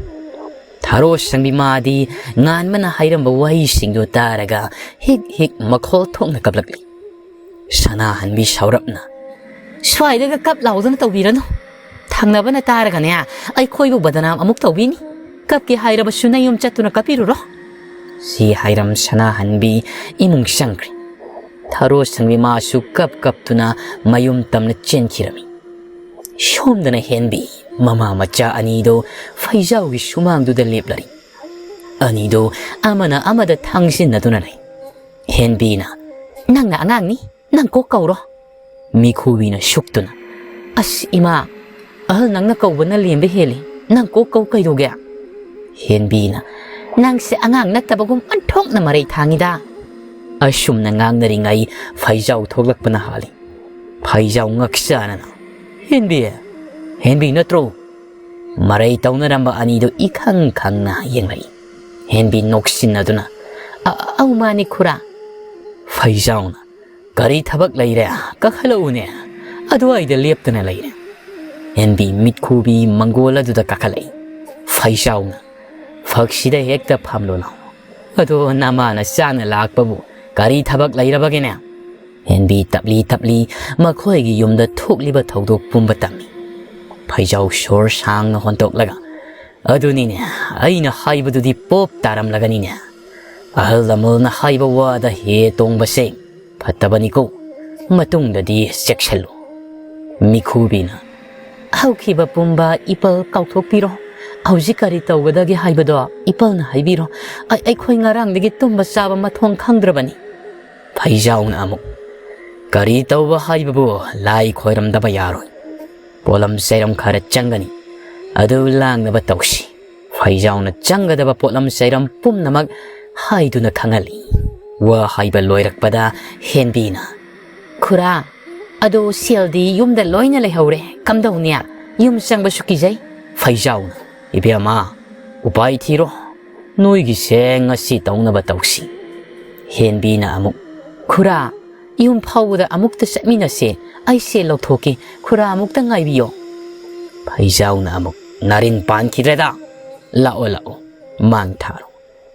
ꯊꯔꯣ ꯁꯪꯕꯤ ꯃꯥꯗꯤ ꯉꯥꯟꯕꯅ ꯍꯥꯏꯔꯝꯕ ꯋꯥꯍꯩꯁꯤꯡꯗꯨ ꯇꯥꯔꯒ ꯍꯤꯛ ꯍꯤꯛ ꯃꯈꯣꯜ ꯊꯣꯛꯅ ꯀꯞꯂꯛꯂꯤ꯫ ꯁꯅꯥꯍꯟꯕꯤ ꯁꯥꯎꯔꯞꯅ, "ꯁ꯭ꯋꯥꯏꯗꯒ ꯀꯞ ꯂꯥꯎꯗꯅ ꯇꯧꯕꯤꯔꯅꯨ꯫ ꯊꯪꯅꯕꯅ ꯇꯥꯔꯒꯅꯦ, ꯑꯩꯈꯣꯏꯕꯨ ꯕꯗꯅꯥꯝ ꯑꯃꯨꯛ ꯇꯧꯕꯤꯅꯤ꯫ ꯀꯞꯀꯦ ꯍꯥꯏꯔꯕꯁꯨ ꯅꯌꯨꯝ ꯆꯠꯇꯨꯅ ꯀꯞꯄꯤꯔꯨꯔꯣ"꯫ ꯁꯤ ꯍꯥꯏꯔꯝ ꯁꯅꯥꯍꯟꯕꯤ ꯏꯃꯨꯡ ꯆꯪꯈ꯭ꯔꯦ꯫ ꯊꯔꯣ ꯁꯪꯕꯤ ꯃꯥꯁꯨ ꯀꯞ ꯀꯞꯇꯨꯅ ꯃꯌꯨꯝ ꯇꯝꯅ ꯆꯦꯟꯈꯤꯔꯝꯃꯤ꯫ ꯁꯣꯝꯗꯅ ꯍꯦꯟꯕꯤ ꯃꯃꯥ ꯃꯆꯥ ꯑꯅꯤꯗꯣ ꯐꯩꯖꯥꯎꯒꯤ ꯁꯨꯃꯥꯡꯗꯨꯗ ꯂꯦꯞꯂꯔꯤ꯫ ꯑꯅꯤꯗꯣ ꯑꯃꯅ ꯑꯃꯗ ꯊꯥꯡꯖꯤꯟꯅꯗꯨꯅ ꯂꯩ꯫ ꯍꯦꯟꯕꯤꯅ, "ꯅꯪꯅ ꯑꯉꯥꯡꯅꯤ, ꯅꯪ ꯀꯣꯛ ꯀꯧꯔꯣ"꯫ ꯃꯤꯈꯨꯕꯤꯅ ꯁꯨꯛꯇꯨꯅ, "ꯑꯁ ꯏꯃꯥ, ꯑꯍꯜ ꯅꯪꯅ ꯀꯧꯕꯅ ꯂꯦꯝꯕ ꯍꯦꯜꯂꯤ, ꯅꯪ ꯀꯣꯛ ꯀꯧ ꯀꯩꯗꯧꯒꯦ?" ꯍꯦꯟꯕꯤꯅ, "ꯅꯪꯁꯦ ꯑꯉꯥꯡ ꯅꯠꯇꯕꯒꯨꯝ ꯑꯣꯟꯊꯣꯛꯅ ꯃꯔꯩ ꯊꯥꯡꯉꯤꯗ"꯫ ꯑꯁꯨꯝꯅ ꯉꯥꯡꯅꯔꯤꯉꯩ ꯐꯩꯖꯥꯎ ꯊꯣꯛꯂꯛꯄꯅ ꯍꯥꯜꯂꯤ꯫ ꯐꯩꯖꯥꯎ ꯉꯛꯆꯥꯅꯅ, "ꯍꯦꯟꯕꯤ, ꯍꯦꯟꯕꯤ ꯅꯠꯇ꯭ꯔꯣ?" ꯃꯔꯩ ꯇꯧꯅꯔꯝꯕ ꯑꯅꯤꯗꯨ ꯏꯈꯪ ꯈꯪꯅ ꯌꯦꯡꯂꯛꯏ꯫ ꯍꯦꯟꯕꯤ ꯅꯣꯛꯁꯤꯟꯅꯗꯨꯅ, "ꯑ-, ꯑꯧ ꯃꯥꯅꯤ ꯈꯨꯔꯥ"꯫ ꯐꯩꯖꯥꯎꯅ, "ꯀꯔꯤ ꯊꯕꯛ ꯂꯩꯔꯦ? ꯀꯥꯈꯠꯂꯛꯎꯅꯦ꯫ ꯑꯗꯨꯋꯥꯏꯗ ꯂꯦꯞꯇꯅ ꯂꯩꯔꯦ"꯫ ꯍꯦꯟꯕꯤ ꯃꯤꯠꯈꯨꯕꯤ ꯃꯪꯒꯣꯜ ꯑꯗꯨꯗ ꯀꯥꯈꯠꯂꯛꯏ꯫ ꯐꯩꯖꯥꯎꯅ, "ꯐꯛꯁꯤꯗ ꯍꯦꯛꯇ ꯐꯝꯂꯣ ꯂꯥꯎ꯫ ꯑꯗꯣ ꯅꯃꯥꯅ ꯆꯥꯅ ꯂꯥꯛꯄꯕꯨ ꯀꯔꯤ ꯊꯕꯛ ꯂꯩꯔꯕꯒꯦꯅꯦ?" ꯍꯦꯟꯕꯤ ꯇꯞꯂꯤ ꯇꯞꯂꯤ ꯃꯈꯣꯏꯒꯤ ꯌꯨꯝꯗ ꯊꯣꯛꯂꯤꯕ ꯊꯧꯗꯣꯛ ꯄꯨꯝꯕ ꯇꯝꯃꯤ꯫ ꯐꯩꯖꯥꯎ ꯁꯣꯔ ꯁꯥꯡꯅ ꯍꯣꯟꯇꯣꯛꯂꯒ, "ꯑꯗꯨꯅꯤꯅꯦ, ꯑꯩꯅ ꯍꯥꯏꯕꯗꯨꯗꯤ ꯄꯣꯞ ꯇꯥꯔꯝꯂꯒꯅꯤꯅꯦ꯫ ꯑꯍꯜ ꯂꯃꯟꯅ ꯍꯥꯏꯕ ꯋꯥꯗ ꯍꯦ ꯇꯣꯡꯕꯁꯦ ꯐꯠꯇꯕꯅꯤꯀꯣ꯫ ꯃꯇꯨꯡꯗꯗꯤ ꯆꯦꯛꯁꯤꯜꯂꯨ"꯫ ꯃꯤꯈꯨꯕꯤꯅ, "ꯍꯧꯈꯤꯕ ꯄꯨꯝꯕ ꯏꯄꯜ ꯀꯥꯎꯊꯣꯛꯄꯤꯔꯣ꯫ ꯍꯧꯖꯤꯛ ꯀꯔꯤ ꯇꯧꯒꯗꯒꯦ ꯍꯥꯏꯕꯗꯣ ꯏꯄꯜꯅ ꯍꯥꯏꯕꯤꯔꯣ꯫ ꯑꯩ-, ꯑꯩꯈꯣꯏ ꯉꯔꯥꯡꯗꯒꯤ ꯇꯨꯝꯕ ꯆꯥꯕ ꯃꯊꯣꯡ ꯈꯪꯗ꯭ꯔꯕꯅꯤ"꯫ ꯐꯩꯖꯥꯎꯅ ꯑꯃꯨꯛ, "ꯀꯔꯤ ꯇꯧꯕ ꯍꯥꯏꯕꯕꯨ ꯂꯥꯏ ꯈꯣꯏꯔꯝꯗꯕ ꯌꯥꯔꯣꯏ꯫ ꯄꯣꯠꯂꯝ ꯆꯩꯔꯝ ꯈꯔ ꯆꯪꯒꯅꯤ, ꯑꯗꯨ ꯂꯥꯡꯅꯕ ꯇꯧꯁꯤ"꯫ ꯐꯩꯖꯥꯎꯅ ꯆꯪꯒꯗꯕ ꯄꯣꯠꯂꯝ ꯆꯩꯔꯝ ꯄꯨꯝꯅꯃꯛ ꯍꯥꯏꯗꯨꯅ ꯈꯪꯍꯜꯂꯤ꯫ ꯋꯥ ꯍꯥꯏꯕ ꯂꯣꯏꯔꯛꯄꯗ ꯍꯦꯟꯕꯤꯅ, "ꯈꯨꯔꯥ, ꯑꯗꯣ ꯁꯦꯜꯗꯤ ꯌꯨꯝꯗ ꯂꯣꯏꯅ ꯂꯩꯍꯧꯔꯦ, ꯀꯝꯗꯧꯅꯤ? ꯌꯨꯝ ꯆꯪꯕꯁꯨ ꯀꯤꯖꯩ"꯫ ꯐꯩꯖꯥꯎꯅ, "ꯏꯕꯦꯝꯃ, ꯎꯄꯥꯏ ꯊꯤꯔꯣ, ꯅꯣꯏꯒꯤꯁꯦ ꯉꯁꯤ ꯇꯧꯅꯕ ꯇꯧꯁꯤ"꯫ ꯍꯦꯟꯕꯤꯅ ꯑꯃꯨꯛ, "ꯈꯨꯔꯥ, ꯌꯨꯝ ꯐꯥꯎꯕꯗ ꯑꯃꯨꯛꯇ ꯆꯠꯃꯤꯟꯅꯁꯦ, ꯑꯩ ꯁꯦꯜ ꯂꯧꯊꯣꯛꯀꯦ, ꯈꯨꯔꯥ ꯑꯃꯨꯛꯇ ꯉꯥꯏꯕꯤꯌꯣ"꯫ ꯐꯩꯖꯥꯎꯅ ꯑꯃꯨꯛ, "ꯅꯥꯔꯤꯟ ꯄꯥꯟꯈꯤꯗ꯭ꯔꯦꯗ, "ꯂꯥꯛꯑꯣ, ꯂꯥꯛꯑꯣ, ꯃꯥꯡ ꯊꯥꯔꯣ꯫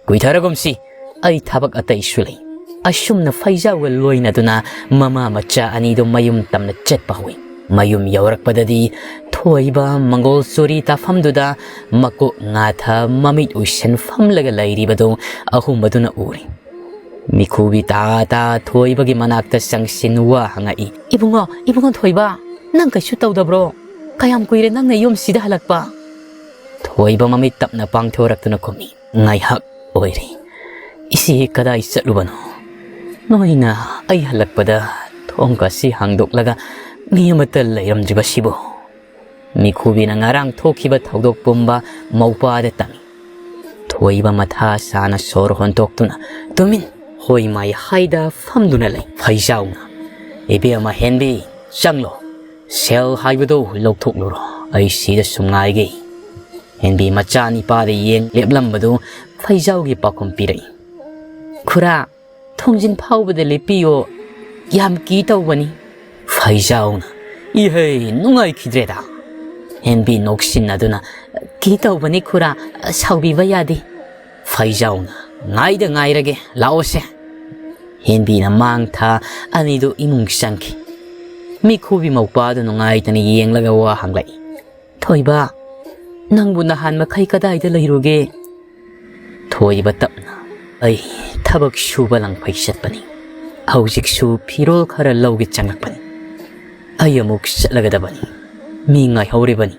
ꯀꯨꯏꯊꯔꯒꯨꯝꯁꯤ, ꯑꯩ ꯊꯕꯛ ꯑꯇꯩꯁꯨ ꯂꯩ"꯫ ꯑꯁꯨꯝꯅ ꯐꯩꯖꯥꯎꯒ ꯂꯣꯏꯅꯗꯨꯅ ꯃꯃꯥ ꯃꯆꯥ ꯑꯅꯤꯗꯨ ꯃꯌꯨꯝ ꯇꯝꯅ ꯆꯠꯄ ꯍꯧꯏ꯫ ꯃꯌꯨꯝ ꯌꯧꯔꯛꯄꯗꯗꯤ ꯊꯣꯏꯕ ꯃꯪꯒꯣꯜ ꯆꯨꯔꯤ ꯇꯥꯐꯝꯗꯨꯗ ꯃꯀꯣꯛ ꯉꯥꯊ ꯃꯃꯤꯠ ꯎꯏꯁꯟ ꯐꯝꯂꯒ ꯂꯩꯔꯤꯕꯗꯨ ꯑꯍꯨꯝ ꯑꯗꯨꯅ ꯎꯔꯦ꯫ ꯃꯤꯈꯨꯕꯤ ꯇꯥ ꯇꯥ ꯊꯣꯏꯕꯒꯤ ꯃꯅꯥꯛꯇ ꯆꯪꯁꯤꯟ ꯋꯥ ꯍꯪꯉꯛꯏ꯫ "ꯏꯕꯨꯡꯉꯣ, ꯏꯕꯨꯡꯉꯣ ꯊꯣꯏꯕ, ꯅꯪ ꯀꯩꯁꯨ ꯇꯧꯗꯕ꯭ꯔꯣ? ꯀꯌꯥꯝ ꯀꯨꯏꯔꯦ ꯅꯪꯅ ꯌꯨꯝꯁꯤꯗ ꯍꯜꯂꯛꯄ?" ꯊꯣꯏꯕ ꯃꯃꯤꯠ ꯇꯞꯅ ꯄꯥꯡꯊꯣꯔꯛꯇꯨꯅ ꯈꯨꯝꯃꯤ꯫ "ꯉꯥꯏꯍꯥꯛ ꯑꯣꯏꯔꯦ꯫ ꯏꯆꯦ ꯀꯗꯥꯏ ꯆꯠꯂꯨꯕꯅꯣ? ꯅꯣꯏꯅ ꯑꯩ ꯍꯜꯂꯛꯄꯗ ꯊꯣꯡꯒꯁꯤ ꯍꯥꯡꯗꯣꯛꯂꯒ ꯃꯤ ꯑꯃꯠꯇ ꯂꯩꯔꯝꯗ꯭ꯔꯤꯕꯁꯤꯕꯨ?" ꯃꯤꯈꯨꯕꯤꯅ ꯉꯔꯥꯡ ꯊꯣꯛꯈꯤꯕ ꯊꯧꯗꯣꯛ ꯄꯨꯝꯕ ꯃꯧꯄꯥꯗ ꯇꯝꯃꯤ꯫ ꯊꯣꯏꯕ ꯃꯊꯥ ꯁꯥꯅ ꯁꯣꯔ ꯍꯣꯟꯗꯣꯛꯇꯨꯅ ꯇꯨꯃꯤꯟ ꯍꯣꯏ ꯃꯥꯏ ꯍꯥꯏꯗ ꯐꯝꯗꯨꯅ ꯂꯩ꯫ ꯐꯩꯖꯥꯎꯅ, "ꯏꯕꯦꯝꯃ ꯍꯦꯟꯕꯤ, ꯆꯪꯂꯣ꯫ ꯁꯦꯜ ꯍꯥꯏꯕꯗꯨ ꯂꯧꯊꯣꯛꯂꯨꯔꯣ꯫ ꯑꯩ ꯁꯤꯗ ꯁꯨꯝ ꯉꯥꯏꯒꯦ"꯫ ꯍꯦꯟꯕꯤ ꯃꯆꯥ ꯅꯤꯄꯥꯗ ꯌꯦꯡ ꯂꯦꯞꯂꯝꯕꯗꯨ ꯐꯩꯖꯥꯎꯒꯤ ꯄꯥꯎꯈꯨꯝ ꯄꯤꯔꯛꯏ꯫ "ꯈꯨꯔꯥ, ꯊꯣꯡꯖꯤꯟ ꯐꯥꯎꯕꯗ ꯂꯦꯞꯄꯤꯌꯣ, ꯌꯥꯝ ꯀꯤ ꯇꯧꯕꯅꯤ"꯫ ꯐꯩꯖꯥꯎꯅ, "ꯏꯍꯩ, ꯅꯨꯡꯉꯥꯏꯈꯤꯗ꯭ꯔꯦꯗ"꯫ ꯍꯦꯟꯕꯤ ꯅꯣꯛꯁꯤꯟꯅꯗꯨꯅ, "ꯀꯤ ꯇꯧꯕꯅꯤ ꯈꯨꯔꯥ, ꯁꯥꯎꯕꯤꯕ ꯌꯥꯗꯦ"꯫ ꯐꯩꯖꯥꯎꯅ, "ꯉꯥꯏꯗ ꯉꯥꯏꯔꯒꯦ, ꯂꯥꯛꯑꯣꯁꯦ"꯫ ꯍꯦꯟꯕꯤꯅ ꯃꯥꯡ ꯊꯥ ꯑꯅꯤꯗꯨ ꯏꯃꯨꯡ ꯆꯪꯈꯤ꯫ ꯃꯤꯈꯨꯕꯤ ꯃꯧꯄꯥꯗꯨ ꯅꯨꯡꯉꯥꯏꯇꯅ ꯌꯦꯡꯂꯒ ꯋꯥ ꯍꯪꯂꯛꯏ꯫ "ꯊꯣꯏꯕ, ꯅꯪꯕꯨ ꯅꯍꯥꯟ ꯃꯈꯩ ꯀꯗꯥꯏꯗ ꯂꯩꯔꯨꯒꯦ?" ꯊꯣꯏꯕ ꯇꯞꯅ, "ꯑꯩ ꯊꯕꯛ ꯁꯨꯕ ꯂꯪꯐꯩ ꯆꯠꯄꯅꯤ꯫ ꯍꯧꯖꯤꯛꯁꯨ ꯐꯤꯔꯣꯜ ꯈꯔ ꯂꯧꯒꯦ ꯆꯪꯂꯛꯄꯅꯤ꯫ ꯑꯩ ꯑꯃꯨꯛ ꯆꯠꯂꯒꯗꯕꯅꯤ꯫ ꯃꯤ ꯉꯥꯏꯍꯧꯔꯤꯕꯅꯤ꯫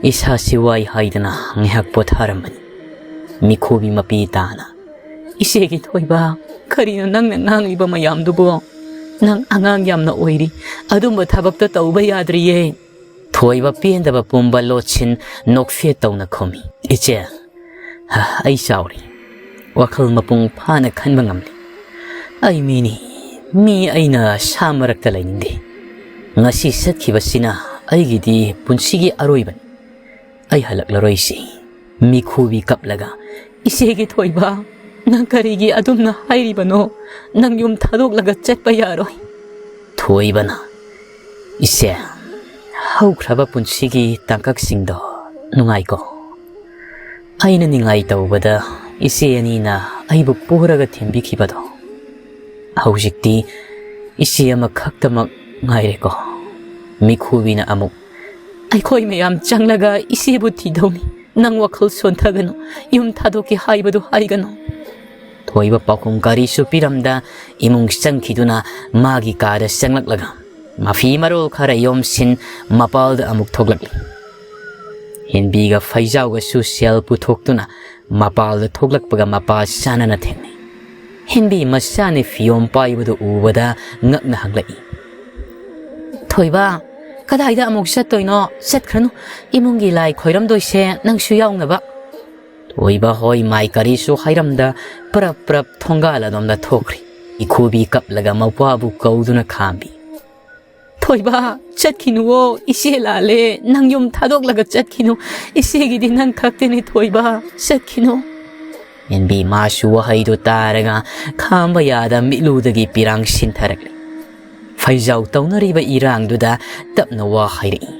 ꯏꯁꯥꯁꯤ ꯋꯥꯏ ꯍꯥꯏꯗꯅ ꯉꯥꯏꯍꯥꯛ ꯄꯣꯊꯥꯔꯝꯕꯅꯤ"꯫ ꯃꯤꯈꯨꯕꯤ ꯃꯄꯤ ꯇꯥꯅ, "ꯏꯆꯦꯒꯤ ꯊꯣꯏꯕ, ꯀꯔꯤꯅꯣ ꯅꯪꯅ ꯉꯥꯡꯂꯤꯕ ꯃꯌꯥꯝꯗꯨꯕꯣ? ꯅꯪ ꯑꯉꯥꯡ ꯌꯥꯝꯅ ꯑꯣꯏꯔꯤ꯫ ꯑꯗꯨꯝꯕ ꯊꯕꯛꯇ ꯇꯧꯕ ꯌꯥꯗ꯭ꯔꯤꯌꯦ"꯫ ꯊꯣꯏꯕ ꯄꯦꯟꯗꯕ ꯄꯨꯝꯕ ꯂꯣꯠꯁꯤꯟ ꯅꯣꯛꯐꯦꯠ ꯇꯧꯅ ꯈꯨꯝꯃꯤ꯫ "ꯏꯆꯦ, ꯑꯩ ꯆꯥꯎꯔꯦ꯫ ꯋꯥꯈꯜ ꯃꯄꯨꯡ ꯐꯥꯅ ꯈꯟꯕ ꯉꯝꯂꯦ꯫ ꯑꯩ ꯃꯤꯅꯤ꯫ ꯃꯤ ꯑꯩꯅ ꯁꯥ ꯃꯔꯛꯇ ꯂꯩꯅꯤꯡꯗꯦ꯫ ꯉꯁꯤ ꯆꯠꯈꯤꯕꯁꯤꯅ ꯑꯩꯒꯤꯗꯤ ꯄꯨꯟꯁꯤꯒꯤ ꯑꯔꯣꯏꯕꯅꯤ꯫ ꯑꯩ ꯍꯜꯂꯛꯂꯔꯣꯏꯁꯤ"꯫ ꯃꯤꯈꯨꯕꯤ ꯀꯞꯂꯒ, "ꯏꯆꯦꯒꯤ ꯊꯣꯏꯕ, ꯅꯪ ꯀꯔꯤꯒꯤ ꯑꯗꯨꯝꯅ ꯍꯥꯏꯔꯤꯕꯅꯣ? ꯅꯪ ꯌꯨꯝ ꯊꯥꯗꯣꯛꯂꯒ ꯆꯠꯄ ꯌꯥꯔꯣꯏ"꯫ ꯊꯣꯏꯕꯅ, "ꯏꯆꯦ, ꯍꯧꯈ꯭ꯔꯕ ꯄꯨꯟꯁꯤꯒꯤ ꯇꯥꯡꯀꯛꯁꯤꯡꯗꯣ ꯅꯨꯡꯉꯥꯏꯀꯣ? ꯑꯩꯅ ꯅꯤꯡꯉꯥꯏ ꯇꯧꯕꯗ ꯏꯆꯦ ꯑꯅꯤꯅ ꯑꯩꯕꯨ ꯄꯨꯔꯒ ꯊꯤꯟꯕꯤꯈꯤꯕꯗꯣ꯫ ꯍꯧꯖꯤꯛꯇꯤ ꯏꯆꯦ ꯑꯃꯈꯛꯇꯃꯛ ꯉꯥꯏꯔꯦꯀꯣ꯫ ꯃꯤꯈꯨꯕꯤꯅ ꯑꯃꯨꯛ, "ꯑꯩꯈꯣꯏ ꯃꯌꯥꯝ ꯆꯪꯂꯒ ꯏꯆꯦꯕꯨ ꯊꯤꯗꯧꯅꯤ꯫ ꯅꯪ ꯋꯥꯈꯜ ꯁꯣꯟꯊꯒꯅꯨ꯫ ꯌꯨꯝ ꯊꯥꯗꯣꯛꯀꯦ ꯍꯥꯏꯕꯗꯨ ꯍꯥꯏꯒꯅꯨ"꯫ ꯊꯣꯏꯕ ꯄꯥꯎꯈꯨꯝ ꯀꯔꯤꯁꯨ ꯄꯤꯔꯝꯗ ꯏꯃꯨꯡ ꯆꯪꯈꯤꯗꯨꯅ ꯃꯥꯒꯤ ꯀꯥꯗ ꯆꯪꯂꯛꯂꯒ ꯃꯐꯤ ꯃꯔꯣꯜ ꯈꯔ ꯌꯣꯝꯁꯤꯟ ꯃꯄꯥꯜꯗ ꯑꯃꯨꯛ ꯊꯣꯛꯂꯛꯂꯤ꯫ ꯍꯦꯟꯕꯤꯒ ꯐꯩꯖꯥꯎꯒꯁꯨ ꯁꯦꯜ ꯄꯨꯊꯣꯛꯇꯨꯅ ꯃꯄꯥꯜꯗ ꯊꯣꯛꯂꯛꯄꯒ ꯃꯄꯥ ꯆꯥꯅꯅ ꯊꯦꯡꯅꯩ꯫ ꯍꯦꯟꯕꯤ ꯃꯆꯥꯅꯤ ꯐꯤꯌꯣꯝ ꯄꯥꯏꯕꯗꯨ ꯎꯕꯗ ꯉꯛꯅ ꯍꯪꯂꯛꯏ, "ꯊꯣꯏꯕ, ꯀꯗꯥꯏꯗ ꯑꯃꯨꯛ ꯆꯠꯇꯣꯏꯅꯣ? ꯆꯠꯈ꯭ꯔꯅꯨ꯫ ꯏꯃꯨꯡꯒꯤ ꯂꯥꯏ ꯈꯣꯏꯔꯝꯗꯣꯏꯁꯦ ꯅꯪꯁꯨ ꯌꯥꯎꯅꯕ"꯫ ꯊꯣꯏꯕ ꯍꯣꯏ ꯃꯥꯏ ꯀꯔꯤꯁꯨ ꯍꯥꯏꯔꯝꯗ ꯄ꯭ꯔꯞ ꯄ꯭ꯔꯞ ꯊꯣꯡꯒꯥꯜ ꯑꯗꯣꯝꯗ ꯊꯣꯛꯈ꯭ꯔꯤ꯫ ꯏꯈꯨꯕꯤ ꯀꯞꯂꯒ ꯃꯄꯥꯕꯨ ꯀꯧꯗꯨꯅ ꯈꯥꯝꯕꯤ꯫ "ꯊꯣꯏꯕ, ꯆꯠꯈꯤꯅꯨꯋꯣ, ꯏꯆꯦ ꯂꯥꯜꯂꯦ, ꯅꯪ ꯌꯨꯝ ꯊꯥꯗꯣꯛꯂꯒ ꯆꯠꯈꯤꯅꯨ, ꯏꯆꯦꯒꯤꯗꯤ ꯅꯪ ꯈꯛꯇꯅꯤ ꯊꯣꯏꯕ, ꯆꯠꯈꯤꯅꯨ"꯫ ꯍꯦꯟꯕꯤ ꯃꯥꯁꯨ ꯋꯥꯍꯩꯗꯨ ꯇꯥꯔꯒ ꯈꯥꯝꯕ ꯌꯥꯗ ꯃꯤꯠꯂꯨꯗꯒꯤ ꯄꯤꯔꯥꯡ ꯁꯤꯟꯊꯔꯛꯂꯤ꯫ ꯐꯩꯖꯥꯎ ꯇꯧꯅꯔꯤꯕ ꯏꯔꯥꯡꯗꯨꯗ ꯇꯞꯅ ꯋꯥ ꯍꯥꯏꯔꯛꯏ꯫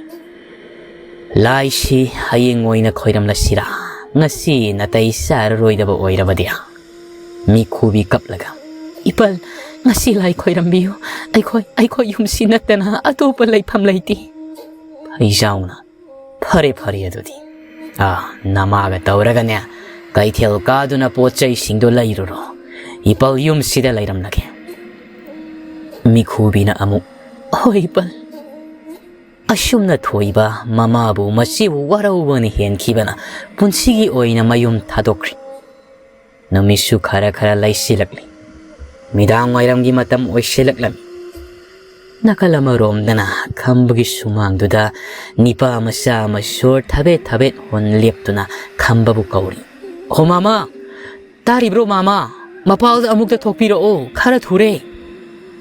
"ꯂꯥꯏꯁꯤ ꯍꯌꯦꯡ ꯑꯣꯏꯅ ꯈꯣꯏꯔꯝꯂꯁꯤꯔꯥ? ꯉꯁꯤ ꯅꯥꯇꯩ ꯆꯥꯔꯔꯣꯏꯗꯕ ꯑꯣꯏꯔꯕꯗꯤ"꯫ ꯃꯤꯈꯨꯕꯤ ꯀꯞꯂꯒ, "ꯏꯄꯜ, ꯉꯁꯤ ꯂꯥꯏ ꯈꯣꯏꯔꯝꯕꯤꯌꯨ꯫ ꯑꯩꯈꯣꯏ, ꯑꯩꯈꯣꯏ ꯌꯨꯝꯁꯤ ꯅꯠꯇꯅ ꯑꯇꯣꯞꯄ ꯂꯩꯐꯝ ꯂꯩꯇꯦ"꯫ ꯐꯩꯖꯥꯎꯅ, "ꯐꯔꯦ, ꯐꯔꯦ ꯑꯗꯨꯗꯤ꯫ ꯑꯥ, ꯅꯃꯥꯒ ꯇꯧꯔꯒꯅꯦ, ꯀꯩꯊꯦꯜ ꯀꯥꯗꯨꯅ ꯄꯣꯠ ꯆꯩꯁꯤꯡꯗꯣ ꯂꯩꯔꯨꯔꯣ꯫ ꯏꯄꯜ ꯌꯨꯝꯁꯤꯗ ꯂꯩꯔꯝꯂꯒꯦ"꯫ ꯃꯤꯈꯨꯕꯤꯅ ꯑꯃꯨꯛ, "ꯍꯣꯏ, ꯏꯄꯜ"꯫ ꯑꯁꯨꯝꯅ ꯊꯣꯏꯕ ꯃꯃꯥꯕꯨ ꯃꯆꯦꯕꯨ ꯋꯥꯔꯧꯕꯅ ꯍꯦꯟꯈꯤꯕꯅ ꯄꯨꯟꯁꯤꯒꯤ ꯑꯣꯏꯅ ꯃꯌꯨꯝ ꯊꯥꯗꯣꯛꯈ꯭ꯔꯤ꯫ ꯅꯨꯃꯤꯠꯁꯨ ꯈꯔ ꯈꯔ ꯂꯩꯁꯤꯜꯂꯛꯂꯤ꯫ ꯃꯤꯗꯥꯡ ꯋꯥꯏꯔꯝꯒꯤ ꯃꯇꯝ ꯑꯣꯏꯁꯤꯜꯂꯛꯂꯝꯃꯤ꯫ ꯅꯥꯀꯜ ꯑꯃꯔꯣꯝꯗꯅ ꯈꯝꯕꯒꯤ ꯁꯨꯃꯥꯡꯗꯨꯗ ꯅꯤꯄꯥ ꯃꯆꯥ ꯑꯃ ꯁꯣꯔ ꯊꯕꯦꯠ ꯊꯕꯦꯠ ꯍꯣꯟ ꯂꯦꯞꯇꯨꯅ ꯈꯝꯕꯕꯨ ꯀꯧꯔꯤ꯫ "ꯍꯣ ꯃꯥꯃ! ꯇꯥꯔꯤꯕ꯭ꯔꯣ ꯃꯥꯃ? ꯃꯄꯥꯜꯗ ꯑꯃꯨꯛꯇ ꯊꯣꯛꯄꯤꯔꯛꯑꯣ, ꯈꯔ ꯊꯨꯔꯦ"꯫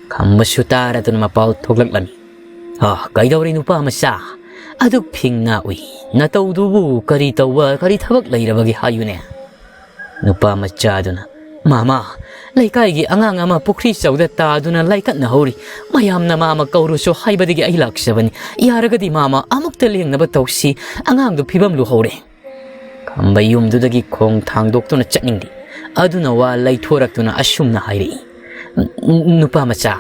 ꯈꯝꯕꯁꯨ ꯇꯥꯔꯗꯨꯅ ꯃꯄꯥꯜ ꯊꯣꯛꯂꯛꯂꯝꯃꯤ꯫ "ꯑ, ꯀꯩꯗꯧꯔꯦ ꯅꯨꯄꯥ ꯃꯆꯥ? ꯑꯗꯨꯛ ꯐꯤꯡꯅ ꯎꯏ꯫ ꯅꯇꯧꯗꯨꯕꯨ ꯀꯔꯤ ꯇꯧꯕ, ꯀꯔꯤ ꯊꯕꯛ ꯂꯩꯔꯕꯒꯦ ꯍꯥꯏꯌꯨꯅꯦ?" ꯅꯨꯄꯥ ꯃꯆꯥꯗꯨꯅ, "ꯃꯥꯃ, ꯂꯩꯀꯥꯏꯒꯤ ꯑꯉꯥꯡ ꯑꯃ ꯄꯨꯈ꯭ꯔꯤ ꯆꯧꯗ ꯇꯥꯗꯨꯅ ꯂꯥꯏꯀꯠꯅꯍꯧꯔꯤ꯫ ꯃꯌꯥꯝꯅ ꯃꯥꯃ ꯀꯧꯔꯨꯁꯨ ꯍꯥꯏꯕꯗꯒꯤ ꯑꯩ ꯂꯥꯛꯆꯕꯅꯤ꯫ ꯌꯥꯔꯒꯗꯤ ꯃꯥꯃ ꯑꯃꯨꯛꯇ ꯂꯦꯡꯅꯕ ꯇꯧꯁꯤ꯫ ꯑꯉꯥꯡꯗꯨ ꯐꯤꯕꯝ ꯂꯨꯍꯧꯔꯦ"꯫ ꯈꯝꯕ ꯌꯨꯝꯗꯨꯗꯒꯤ ꯈꯣꯡ ꯊꯥꯡꯗꯣꯛꯇꯨꯅ ꯆꯠꯅꯤꯡꯗꯦ꯫ ꯑꯗꯨꯅ ꯋꯥ ꯂꯩꯊꯣꯔꯛꯇꯨꯅ ꯑꯁꯨꯝꯅ ꯍꯥꯏꯔꯛꯏ, "ꯅꯨꯄꯥ ꯃꯆꯥ,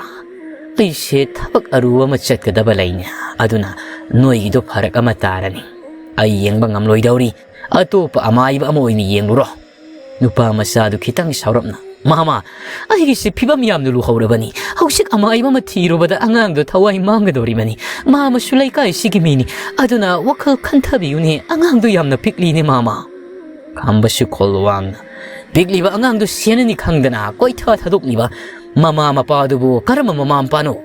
ꯑꯩꯁꯦ ꯊꯕꯛ ꯑꯔꯨꯕ ꯑꯃ ꯆꯠꯀꯗꯕ ꯂꯩꯅꯦ꯫ ꯑꯗꯨꯅ ꯅꯣꯏꯒꯤꯗꯣ ꯐꯔꯛ ꯑꯃ ꯇꯥꯔꯅꯤ꯫ ꯑꯩ ꯌꯦꯡꯕ ꯉꯝꯂꯣꯏꯗꯧꯔꯤ꯫ ꯑꯇꯣꯞꯄ ꯑꯃꯥꯏꯕ ꯑꯃ ꯑꯣꯏꯅ ꯌꯦꯡꯂꯨꯔꯣ꯫" ꯅꯨꯄꯥ ꯃꯆꯥꯗꯨ ꯈꯤꯇꯪ ꯁꯥꯎꯔꯞꯅ, "ꯃꯥꯃ, ꯑꯩꯒꯤꯁꯤ ꯐꯤꯕꯝ ꯌꯥꯝꯅ ꯂꯨꯍꯧꯔꯕꯅꯤ꯫ ꯍꯧꯖꯤꯛ ꯑꯃꯥꯏꯕ ꯑꯃ ꯊꯤꯔꯨꯕꯗ ꯑꯉꯥꯡꯗꯣ ꯊꯋꯥꯏ ꯃꯥꯡꯒꯗꯧꯔꯤꯕꯅꯤ꯫ ꯃꯥꯃꯁꯨ ꯂꯩꯀꯥꯏꯁꯤꯒꯤ ꯃꯤꯅꯤ꯫ ꯑꯗꯨꯅ ꯋꯥꯈꯜ ꯈꯟꯊꯕꯤꯌꯨꯅꯦ, ꯑꯉꯥꯡꯗꯣ ꯌꯥꯝꯅ ꯄꯤꯛꯂꯤꯅꯦ ꯃꯥꯃ꯫" ꯈꯝꯕꯁꯨ ꯈꯣꯜ ꯋꯥꯡꯅ, "ꯄꯤꯛꯂꯤꯕ ꯑꯉꯥꯡꯗꯨ ꯁꯦꯟꯅꯅꯤ ꯈꯪꯗꯅ ꯀꯣꯏꯊꯥ ꯊꯥꯗꯣꯛꯂꯤꯕ ꯃꯃꯥ ꯃꯄꯥꯗꯨꯕꯨ ꯀꯔꯝꯕ ꯃꯃꯥ ꯃꯄꯥꯅꯣ?"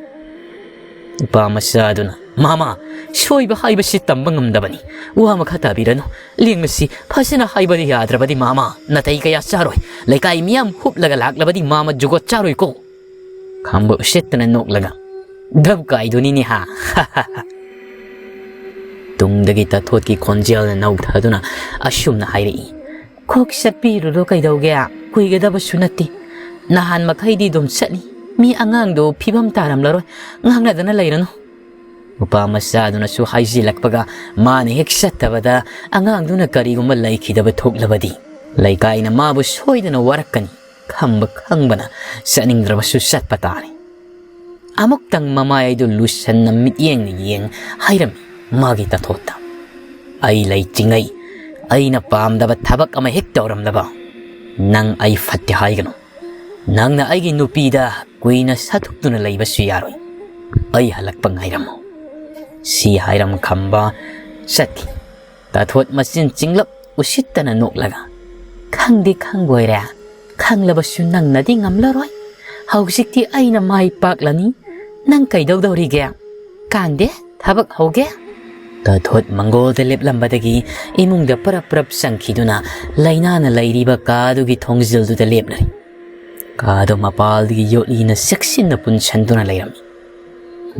ꯅꯨꯄꯥ ꯃꯆꯥꯗꯨꯅ, "ꯃꯥꯃ, ꯁꯣꯏꯕ ꯍꯥꯏꯕꯁꯤ ꯇꯝꯕ ꯉꯝꯗꯕꯅꯤ꯫ ꯋꯥ ꯃꯈꯥ ꯇꯥꯕꯤꯔꯅꯨ꯫ ꯂꯦꯡꯉꯁꯤ ꯐꯖꯅ ꯍꯥꯏꯕꯗꯤ ꯌꯥꯗ꯭ꯔꯕꯗꯤ ꯃꯥꯃ, ꯅꯥꯇꯩ ꯀꯌꯥ ꯆꯥꯔꯣꯏ꯫ ꯂꯩꯀꯥꯏ ꯃꯤꯌꯥꯝ ꯍꯨꯞꯂꯒ ꯂꯥꯛꯂꯕꯗꯤ ꯃꯥꯃ ꯖꯨꯒꯣꯠ ꯆꯥꯔꯣꯏꯀꯣ꯫" ꯈꯝꯕ ꯎꯁꯤꯠꯇꯅ ꯅꯣꯛꯂꯒ, "ꯙꯞ ꯀꯥꯏꯗꯨꯅꯤꯅꯦ ꯍꯥ?" ꯇꯨꯡꯗꯒꯤ ꯇꯥꯊꯣꯠꯀꯤ ꯈꯣꯟꯖꯦꯜꯅ ꯅꯧꯊꯗꯨꯅ ꯑꯁꯨꯝꯅ ꯍꯥꯏꯔꯛꯏ, "ꯀꯣꯛ ꯆꯠꯄꯤꯔꯨꯔꯣ ꯀꯩꯗꯧꯒꯦ? ꯀꯨꯏꯒꯗꯕꯁꯨ ꯅꯠꯇꯦ꯫ ꯅꯍꯥꯟ ꯃꯈꯩꯗꯤ ꯑꯗꯨꯝ ꯆꯠꯂꯤ꯫ ꯃꯤ ꯑꯉꯥꯡꯗꯣ ꯐꯤꯕꯝ ꯇꯥꯔꯝꯂꯔꯣꯏ꯫ ꯉꯥꯡꯅꯗꯅ ꯂꯩꯔꯅꯨ꯫" ꯅꯨꯄꯥ ꯃꯆꯥꯗꯨꯅꯁꯨ ꯍꯥꯏꯖꯤꯜꯂꯛꯄꯒ ꯃꯥꯅ ꯍꯦꯛ ꯆꯠꯇꯕꯗ ꯑꯉꯥꯡꯗꯨꯅ ꯀꯔꯤꯒꯨꯝꯕ ꯂꯩꯈꯤꯗꯕ ꯊꯣꯛꯂꯕꯗꯤ ꯂꯩꯀꯥꯏꯅ ꯃꯥꯕꯨ ꯁꯣꯏꯗꯅ ꯋꯥꯔꯛꯀꯅꯤ꯫ ꯈꯝꯕ ꯈꯪꯕꯅ ꯆꯠꯅꯤꯡꯗ꯭ꯔꯕꯁꯨ ꯆꯠꯄ ꯇꯥꯔꯦ꯫ ꯑꯃꯨꯛꯇꯪ ꯃꯃꯥꯏ ꯑꯗꯨ ꯂꯨꯁꯟꯅ ꯃꯤꯠꯌꯦꯡꯅ ꯌꯦꯡ ꯍꯥꯏꯔꯝꯃꯤ ꯃꯥꯒꯤ ꯇꯥꯊꯣꯠꯇ, "ꯑꯩ ꯂꯩꯇ꯭ꯔꯤꯉꯩ ꯑꯩꯅ ꯄꯥꯝꯗꯕ ꯊꯕꯛ ꯑꯃ ꯍꯦꯛ ꯇꯧꯔꯝꯂꯕ ꯅꯪ ꯑꯩ ꯐꯠꯇꯦ ꯍꯥꯏꯒꯅꯨ꯫ ꯅꯪꯅ ꯑꯩꯒꯤ ꯅꯨꯄꯤꯗ ꯀꯨꯏꯅ ꯁꯥꯊꯣꯛꯇꯨꯅ ꯂꯩꯕꯁꯨ ꯌꯥꯔꯣꯏ꯫ ꯑꯩ ꯍꯜꯂꯛꯄ ꯉꯥꯏꯔꯝꯃꯨ꯫" ꯁꯤ ꯍꯥꯏꯔꯝ ꯈꯝꯕ ꯆꯠꯈꯤ꯫ ꯇꯥꯊꯣꯠ ꯃꯆꯤꯟ ꯆꯤꯡꯂꯞ ꯎꯁꯤꯠꯇꯅ ꯅꯣꯛꯂꯒ, "ꯈꯪꯗꯤ ꯈꯪꯕꯣꯏꯔꯦ, ꯈꯪꯂꯕꯁꯨ ꯅꯪꯅꯗꯤ ꯉꯝꯂꯔꯣꯏ꯫ ꯍꯧꯖꯤꯛꯇꯤ ꯑꯩꯅ ꯃꯥꯏ ꯄꯥꯛꯂꯅꯤ꯫ ꯅꯪ ꯀꯩꯗꯧꯗꯧꯔꯤꯒꯦ? ꯀꯥꯟꯗꯦ, ꯊꯕꯛ ꯍꯧꯒꯦ꯫" ꯇꯥꯊꯣꯠ ꯃꯪꯒꯣꯜꯗ ꯂꯦꯞꯂꯝꯕꯗꯒꯤ ꯏꯃꯨꯡꯗ ꯄꯔꯞ ꯄꯔꯞ ꯆꯪꯈꯤꯗꯨꯅ ꯂꯩꯅꯥꯅ ꯂꯩꯔꯤꯕ ꯀꯥꯗꯨꯒꯤ ꯊꯣꯡꯖꯤꯜꯗꯨꯗ ꯂꯦꯞꯂꯔꯤ꯫ ꯀꯥꯗꯨ ꯃꯄꯥꯜꯗꯒꯤ ꯌꯣꯠꯂꯤꯅ ꯆꯦꯛꯁꯤꯟꯅ ꯄꯨꯟꯁꯟꯗꯨꯅ ꯂꯩꯔꯝꯃꯤ꯫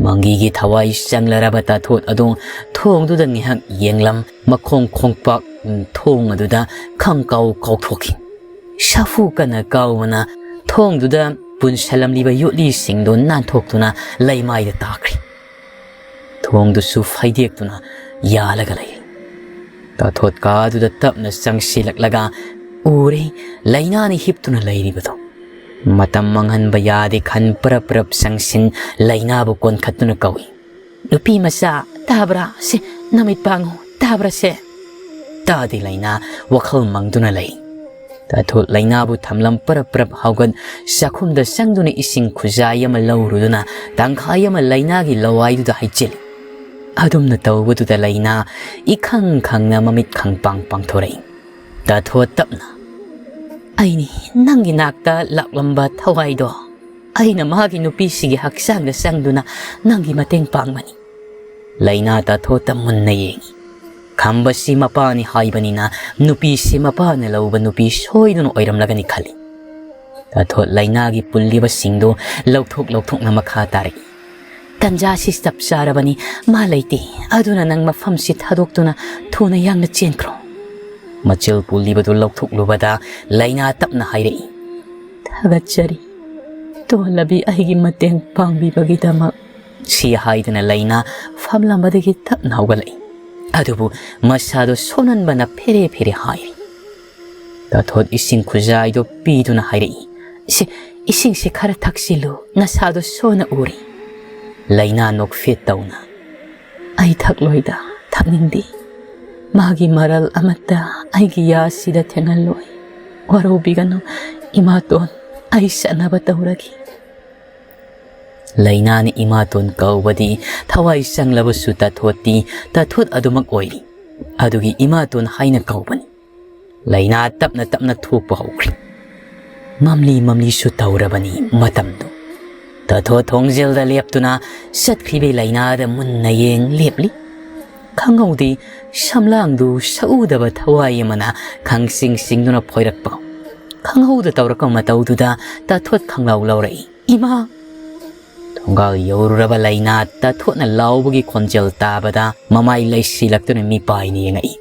ꯃꯪꯒꯤꯒꯤ ꯊꯋꯥꯏ ꯆꯪꯂꯔꯕ ꯇꯥꯊꯣꯠ ꯑꯗꯨ ꯊꯣꯡꯗꯨꯗ ꯉꯥꯏꯍꯥꯛ ꯌꯦꯡꯂꯝ, ꯃꯈꯣꯡ ꯈꯣꯡꯄꯥꯛ ꯊꯣꯡ ꯑꯗꯨꯗ ꯈꯪꯀꯥꯎ ꯀꯥꯎꯊꯣꯛꯈꯤ꯫ ꯁꯥꯐꯨ ꯀꯟꯅ ꯀꯥꯎꯕꯅ ꯊꯣꯡꯗꯨꯗ ꯄꯨꯟꯁꯜꯂꯝꯂꯤꯕ ꯌꯣꯠꯂꯤꯁꯤꯡꯗꯨ ꯅꯥꯟꯊꯣꯛꯇꯨꯅ ꯂꯩꯃꯥꯏꯗ ꯇꯥꯈ꯭ꯔꯤ꯫ ꯊꯣꯡꯗꯨꯁꯨ ꯐꯩꯗꯦꯛꯇꯨꯅ ꯌꯥꯜꯂꯒ ꯂꯩ꯫ ꯇꯥꯊꯣꯠ ꯀꯥꯗꯨꯗ ꯇꯞꯅ ꯆꯪꯁꯤꯜꯂꯛꯂꯒ ꯎꯔꯦ ꯂꯩꯅꯥꯅ ꯍꯤꯞꯇꯨꯅ ꯂꯩꯔꯤꯕꯗꯨ꯫ ꯃꯇꯝ ꯃꯥꯡꯍꯟꯕ ꯌꯥꯗꯦ ꯈꯟ ꯄꯔꯞ ꯄꯔꯞ ꯆꯪꯁꯤꯟ ꯂꯩꯅꯥꯕꯨ ꯀꯣꯟꯈꯠꯇꯨꯅ ꯀꯧꯏ, "ꯅꯨꯄꯤ ꯃꯆꯥ, ꯇꯥꯕ꯭ꯔꯥ? ꯁꯦ, ꯅꯃꯤꯠ ꯄꯥꯡꯉꯨ, ꯇꯥꯕ꯭ꯔꯥ ꯁꯦ?" ꯇꯥꯗꯦ ꯂꯩꯅꯥ, ꯋꯥꯈꯜ ꯃꯪꯗꯨꯅ ꯂꯩ꯫ ꯇꯥꯊꯣꯠ ꯂꯩꯅꯥꯕꯨ ꯊꯝꯂꯝ ꯄꯔꯞ ꯄꯔꯞ ꯍꯧꯒꯠ ꯆꯥꯛꯈꯨꯝꯗ ꯆꯪꯗꯨꯅ ꯏꯁꯤꯡ ꯈꯨꯖꯥꯏ ꯑꯃ ꯂꯧꯔꯨꯗꯨꯅ ꯇꯪꯈꯥꯏ ꯑꯃ ꯂꯩꯅꯥꯒꯤ ꯂꯋꯥꯏꯗꯨꯗ ꯍꯩꯖꯤꯜꯂꯤ꯫ ꯑꯗꯨꯝꯅ ꯇꯧꯕꯗꯨꯗ ꯂꯩꯅꯥ ꯏꯈꯪ ꯈꯪꯅ ꯃꯃꯤꯠ ꯈꯪꯄꯥꯡ ꯄꯥꯡꯊꯣꯔꯛꯏ꯫ ꯇꯥꯊꯣꯠ ꯇꯞꯅ, "ꯑꯩꯅꯤ ꯅꯪꯒꯤ ꯅꯥꯛꯇ ꯂꯥꯛꯂꯝꯕ ꯊꯋꯥꯏꯗꯣ꯫ ꯑꯩꯅ ꯃꯥꯒꯤ ꯅꯨꯄꯤꯁꯤꯒꯤ ꯍꯛꯆꯥꯡꯗ ꯆꯪꯗꯨꯅ ꯅꯪꯒꯤ ꯃꯇꯦꯡ ꯄꯥꯡꯕꯅꯤ꯫" ꯂꯩꯅꯥ ꯇꯥꯊꯣꯠꯇ ꯃꯨꯟꯅ ꯌꯦꯡꯏ꯫ ꯈꯝꯕꯁꯤ ꯃꯄꯥꯅꯤ ꯍꯥꯏꯕꯅꯤꯅ ꯅꯨꯄꯤꯁꯤ ꯃꯄꯥꯅ ꯂꯧꯕ ꯅꯨꯄꯤ ꯁꯣꯏꯗꯅ ꯑꯣꯏꯔꯝꯂꯒꯅꯤ ꯈꯜꯂꯤ꯫ ꯇꯥꯊꯣꯠ ꯂꯩꯅꯥꯒꯤ ꯄꯨꯜꯂꯤꯕꯁꯤꯡꯗꯨ ꯂꯧꯊꯣꯛ ꯂꯧꯊꯣꯛꯅ ꯃꯈꯥ ꯇꯥꯔꯛꯏ꯫ "ꯇꯟꯖꯥꯁꯤ ꯆꯞ ꯆꯥꯔꯕꯅꯤ꯫ ꯃꯥ ꯂꯩꯇꯦ꯫ ꯑꯗꯨꯅ ꯅꯪ ꯃꯐꯝꯁꯤ ꯊꯥꯗꯣꯛꯇꯨꯅ ꯊꯨꯅ ꯌꯥꯡꯅ ꯆꯦꯟꯈ꯭ꯔꯣ꯫" ꯃꯆꯤꯜ ꯄꯨꯜꯂꯤꯕꯗꯨ ꯂꯧꯊꯣꯛꯂꯨꯕꯗ ꯂꯩꯅꯥ ꯇꯞꯅ ꯍꯥꯏꯔꯛꯏ, "ꯊꯥꯒꯠꯆꯔꯤ, ꯇꯣꯜꯂꯕꯤ, ꯑꯩꯒꯤ ꯃꯇꯦꯡ ꯄꯥꯡꯕꯤꯕꯒꯤꯗꯃꯛ꯫" ꯁꯤ ꯍꯥꯏꯗꯨꯅ ꯂꯩꯅꯥ ꯐꯝꯂꯝꯕꯗꯒꯤ ꯇꯞꯅ ꯍꯧꯒꯠꯂꯛꯏ꯫ ꯑꯗꯨꯕꯨ ꯃꯁꯥꯗꯣ ꯁꯣꯟꯍꯟꯕꯅ ꯐꯦꯔꯦ ꯐꯦꯔꯦ ꯍꯥꯏꯔꯤ꯫ ꯇꯥꯊꯣꯠ ꯏꯁꯤꯡ ꯈꯨꯖꯥꯏꯗꯣ ꯄꯤꯗꯨꯅ ꯍꯥꯏꯔꯛꯏ, "ꯁꯤ, ꯏꯁꯤꯡꯁꯤ ꯈꯔ ꯊꯛꯆꯤꯜꯂꯨ, ꯅꯁꯥꯗꯣ ꯁꯣꯟꯅ ꯎꯔꯤ꯫" ꯂꯩꯅꯥ ꯅꯣꯛꯐꯦꯠ ꯇꯧꯅ, "ꯑꯩ ꯊꯛꯂꯣꯏꯗ, ꯊꯛꯅꯤꯡꯗꯦ꯫ ꯃꯥꯒꯤ ꯃꯔꯜ ꯑꯃꯠꯇ ꯑꯩꯒꯤ ꯌꯥꯁꯤꯗ ꯊꯦꯡꯍꯜꯂꯣꯏ꯫ ꯋꯥꯔꯧꯕꯤꯒꯅꯨ ꯏꯃꯥꯇꯣꯟ, ꯑꯩ ꯆꯠꯅꯕ ꯇꯧꯔꯒꯦ꯫" ꯂꯩꯅꯥꯅ ꯏꯃꯥꯇꯣꯟ ꯀꯧꯕꯗꯤ ꯊꯋꯥꯏ ꯆꯪꯂꯕꯁꯨ ꯇꯥꯊꯣꯠꯇꯤ ꯇꯥꯊꯣꯠ ꯑꯗꯨꯃꯛ ꯑꯣꯏꯔꯤ꯫ ꯑꯗꯨꯒꯤ ꯏꯃꯥꯇꯣꯟ ꯍꯥꯏꯅ ꯀꯧꯕꯅꯤ꯫ ꯂꯩꯅꯥ ꯇꯞꯅ ꯇꯞꯅ ꯊꯣꯛꯄ ꯍꯧꯈ꯭ꯔꯦ꯫ ꯃꯝꯂꯤ ꯃꯝꯂꯤꯁꯨ ꯇꯧꯔꯕꯅꯤ ꯃꯇꯝꯗꯨ꯫ ꯇꯥꯊꯣꯠ ꯊꯣꯡꯖꯦꯜꯗ ꯂꯦꯞꯇꯨꯅ ꯆꯠꯈ꯭ꯔꯤꯕꯤ ꯂꯩꯅꯥꯗ ꯃꯨꯟꯅ ꯌꯦꯡ ꯂꯦꯞꯂꯤ꯫ ꯈꯪꯍꯧꯗꯦ ꯁꯝꯂꯥꯡꯗꯨ ꯁꯛꯎꯗꯕ ꯊꯋꯥꯏ ꯑꯃꯅ ꯈꯪꯁꯤꯡ ꯁꯤꯡꯗꯨꯅ ꯐꯣꯏꯔꯛꯄ꯫ ꯈꯪꯍꯧꯗ ꯇꯧꯔꯛꯄ ꯃꯇꯧꯗꯨꯗ ꯇꯥꯊꯣꯠ ꯈꯪꯂꯥꯎ ꯂꯥꯎꯔꯛꯏ, "ꯏꯃꯥ!" ꯊꯣꯡꯒꯥꯜ ꯌꯧꯔꯨꯔꯕ ꯂꯩꯅꯥ ꯇꯥꯊꯣꯠꯅ ꯂꯥꯎꯕꯒꯤ ꯈꯣꯟꯖꯦꯜ ꯇꯥꯕꯗ ꯃꯃꯥꯏ ꯂꯩꯁꯤꯜꯂꯛꯇꯨꯅ ꯃꯤꯄꯥꯏꯅ ꯌꯦꯡꯉꯛꯏ꯫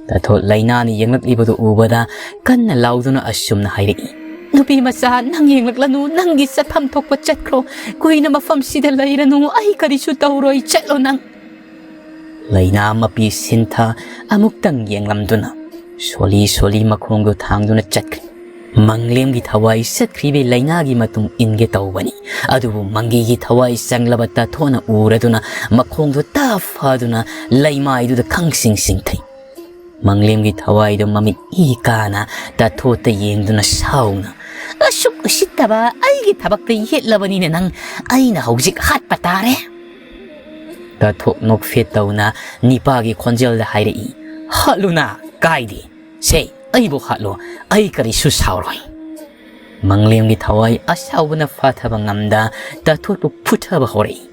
ꯇꯥꯊꯣꯠ ꯂꯩꯅꯥꯅ ꯌꯦꯡꯂꯛꯂꯤꯕꯗꯨ ꯎꯕꯗ ꯀꯟꯅ ꯂꯥꯎꯗꯨꯅ ꯑꯁꯨꯝꯅ ꯍꯥꯏꯔꯛꯏ, "ꯅꯨꯄꯤ ꯃꯆꯥ, ꯅꯪ ꯌꯦꯡꯂꯛꯂꯅꯨ, ꯅꯪꯒꯤ ꯆꯠꯐꯝ ꯊꯣꯛꯄ ꯆꯠꯈ꯭ꯔꯣ꯫ ꯀꯨꯏꯅ ꯃꯐꯝꯁꯤꯗ ꯂꯩꯔꯅꯨ, ꯑꯩ ꯀꯔꯤꯁꯨ ꯇꯧꯔꯣꯏ, ꯆꯠꯂꯣ ꯅꯪ꯫" ꯂꯩꯅꯥ ꯃꯄꯤ ꯁꯤꯟꯊ ꯑꯃꯨꯛꯇꯪ ꯌꯦꯡꯂꯝꯗꯨꯅ ꯁꯣꯂꯤ ꯁꯣꯂꯤ ꯃꯈꯣꯡꯗꯨ ꯊꯥꯡꯗꯨꯅ ꯆꯠꯈ꯭ꯔꯦ꯫ ꯃꯪꯂꯦꯝꯒꯤ ꯊꯋꯥꯏ ꯆꯠꯈ꯭ꯔꯤꯕꯤ ꯂꯩꯅꯥꯒꯤ ꯃꯇꯨꯡ ꯏꯟꯒꯦ ꯇꯧꯕꯅꯤ꯫ ꯑꯗꯨꯕꯨ ꯃꯪꯒꯤꯒꯤ ꯊꯋꯥꯏ ꯆꯪꯂꯕ ꯇꯥꯊꯣꯠꯅ ꯎꯔꯗꯨꯅ ꯃꯈꯣꯡꯗꯨ ꯇꯥ ꯐꯗꯨꯅ ꯂꯩꯃꯥꯏꯗꯨꯗ ꯈꯪꯁꯤꯡ ꯁꯤꯡꯊꯩ꯫ ꯃꯪꯂꯦꯝꯒꯤ ꯊꯋꯥꯏꯗꯨ ꯃꯃꯤꯠ ꯏ ꯀꯥꯅ ꯇꯥꯊꯣꯠꯇ ꯌꯦꯡꯗꯨꯅ ꯁꯥꯎꯅ, "ꯑꯁꯨꯛ ꯎꯁꯤꯠꯇꯕ ꯑꯩꯒꯤ ꯊꯕꯛꯇ ꯌꯦꯠꯂꯕꯅꯤꯅ ꯅꯪ ꯑꯩꯅ ꯍꯧꯖꯤꯛ ꯍꯥꯠꯄ ꯇꯥꯔꯦ!" ꯇꯥꯊꯣꯠ ꯅꯣꯛꯐꯦꯠ ꯇꯧꯅ ꯅꯤꯄꯥꯒꯤ ꯈꯣꯟꯖꯦꯜꯗ ꯍꯥꯏꯔꯛꯏ, "ꯍꯥꯠꯂꯨꯅ, ꯀꯥꯏꯗꯦ꯫ ꯁꯦ, ꯑꯩꯕꯨ ꯍꯥꯠꯂꯣ, ꯑꯩ ꯀꯔꯤꯁꯨ ꯁꯥꯎꯔꯣꯏ꯫" ꯃꯪꯂꯦꯝꯒꯤ ꯊꯋꯥꯏ ꯑꯁꯥꯎꯕꯅ ꯐꯥꯊꯕ ꯉꯝꯗ ꯇꯥꯊꯣꯠꯄꯨ ꯐꯨꯊꯕ ꯍꯧꯔꯛꯏ꯫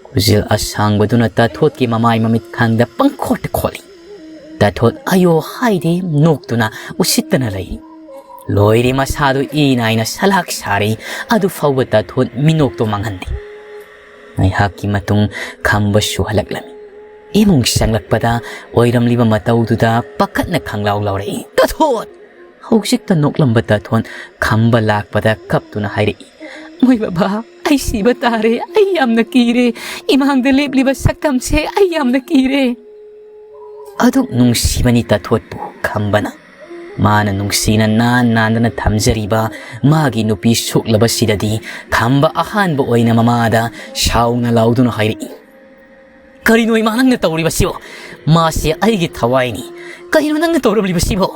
ꯈꯨꯖꯤꯜ ꯑꯁꯥꯡꯕꯗꯨꯅ ꯇꯥꯊꯣꯠꯀꯤ ꯃꯃꯥꯏ ꯃꯃꯤꯠ ꯈꯥꯡꯗ ꯄꯪꯈꯣꯠꯇ ꯈꯣꯠꯂꯤ꯫ ꯇꯥꯊꯣꯠ ꯑꯌꯣ ꯍꯥꯏꯗꯦ, ꯅꯣꯛꯇꯨꯅ ꯎꯁꯤꯠꯇꯅ ꯂꯩꯔꯤ꯫ ꯂꯣꯏꯔꯦ, ꯃꯁꯥꯗꯨ ꯏ ꯅꯥꯏꯅ ꯁꯂꯥꯛ ꯁꯥꯔꯤ꯫ ꯑꯗꯨ ꯐꯥꯎꯕ ꯇꯥꯊꯣꯠ ꯃꯤꯅꯣꯛꯇꯣ ꯃꯥꯡꯍꯟꯗꯦ꯫ ꯉꯥꯏꯍꯥꯛꯀꯤ ꯃꯇꯨꯡ ꯈꯝꯕꯁꯨ ꯍꯜꯂꯛꯂꯝꯃꯤ꯫ ꯏꯃꯨꯡ ꯆꯪꯂꯛꯄꯗ ꯑꯣꯏꯔꯝꯂꯤꯕ ꯃꯇꯧꯗꯨꯗ ꯄꯥꯈꯠꯅ ꯈꯪꯂꯥꯎ ꯂꯥꯎꯔꯛꯏ, "ꯇꯥꯊꯣꯠ!" ꯍꯧꯖꯤꯛꯇ ꯅꯣꯛꯂꯝꯕ ꯇꯥꯊꯣꯠ ꯈꯝꯕ ꯂꯥꯛꯄꯗ ꯀꯞꯇꯨꯅ ꯍꯥꯏꯔꯛꯏ, "ꯃꯣꯏ ꯕꯕꯥ, ꯑꯩ ꯁꯤꯕ ꯇꯥꯔꯦ꯫ ꯑꯩ ꯌꯥꯝꯅ ꯀꯤꯔꯦ꯫ ꯏꯃꯥꯡꯗ ꯂꯦꯞꯂꯤꯕ ꯁꯛꯇꯝꯁꯦ ꯑꯩ ꯌꯥꯝꯅ ꯀꯤꯔꯦ꯫" ꯑꯗꯨꯛ ꯅꯨꯡꯁꯤꯕꯅꯤ ꯇꯥꯊꯣꯠꯄꯨ ꯈꯝꯕꯅ꯫ ꯃꯥꯅ ꯅꯨꯡꯁꯤꯅ ꯅꯥꯟ ꯅꯥꯟꯗꯅ ꯊꯝꯖꯔꯤꯕ ꯃꯥꯒꯤ ꯅꯨꯄꯤ ꯁꯣꯛꯂꯕꯁꯤꯗꯗꯤ ꯈꯝꯕ ꯑꯍꯥꯟꯕ ꯑꯣꯏꯅ ꯃꯃꯥꯗ ꯁꯥꯎꯅ ꯂꯥꯎꯗꯨꯅ ꯍꯥꯏꯔꯛꯏ, "ꯀꯔꯤꯅꯣ ꯏꯃꯥ ꯅꯪꯅ ꯇꯧꯔꯤꯕꯁꯤꯕꯣ? ꯃꯥꯁꯦ ꯑꯩꯒꯤ ꯊꯋꯥꯏꯅꯤ꯫ ꯀꯔꯤꯅꯣ ꯅꯪꯅ ꯇꯧꯔꯝꯂꯤꯕꯁꯤꯕꯣ?"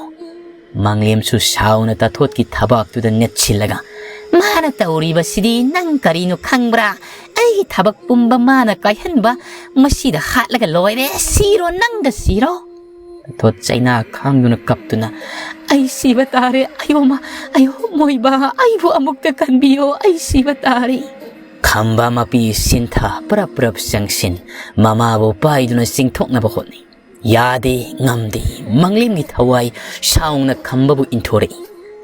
ꯃꯪꯂꯦꯝꯁꯨ ꯁꯥꯎꯅ ꯇꯥꯊꯣꯠꯀꯤ ꯊꯕꯥꯛꯇꯨꯗ ꯅꯦꯠꯁꯤꯜꯂꯒ, "ꯃꯥꯅ ꯇꯧꯔꯤꯕꯁꯤꯗꯤ ꯅꯪ ꯀꯔꯤꯅꯣ ꯈꯪꯕ꯭ꯔꯥ? ꯑꯩꯒꯤ ꯊꯕꯛ ꯄꯨꯝꯕ ꯃꯥꯅ ꯀꯥꯏꯍꯟꯕ꯫ ꯃꯁꯤꯗ ꯍꯥꯠꯂꯒ ꯂꯣꯏꯔꯦ꯫ ꯁꯤꯔꯣ, ꯅꯪꯗ ꯁꯤꯔꯣ꯫" ꯇꯥꯊꯣꯠ ꯆꯩꯅꯥ ꯈꯥꯡꯗꯨꯅ ꯀꯞꯇꯨꯅ, "ꯑꯩ ꯁꯤꯕ ꯇꯥꯔꯦ꯫ ꯑꯌꯣ ꯃꯥ, ꯑꯌꯣ ꯃꯣꯏꯕꯥ, ꯑꯩꯕꯨ ꯑꯃꯨꯛꯇ ꯀꯟꯕꯤꯌꯣ꯫ ꯑꯩ ꯁꯤꯕ ꯇꯥꯔꯦ꯫" ꯈꯝꯕ ꯃꯄꯤ ꯁꯤꯟꯊ ꯄ꯭ꯔꯞ ꯄ꯭ꯔꯞ ꯆꯪꯁꯤꯟ ꯃꯃꯥꯕꯨ ꯄꯥꯏꯗꯨꯅ ꯆꯤꯡꯊꯣꯛꯅꯕ ꯍꯣꯠꯅꯩ꯫ ꯌꯥꯗꯦ, ꯉꯝꯗꯦ꯫ ꯃꯪꯂꯦꯝꯒꯤ ꯊꯋꯥꯏ ꯁꯥꯎꯅ ꯈꯝꯕꯕꯨ ꯏꯟꯊꯣꯔꯛꯏ꯫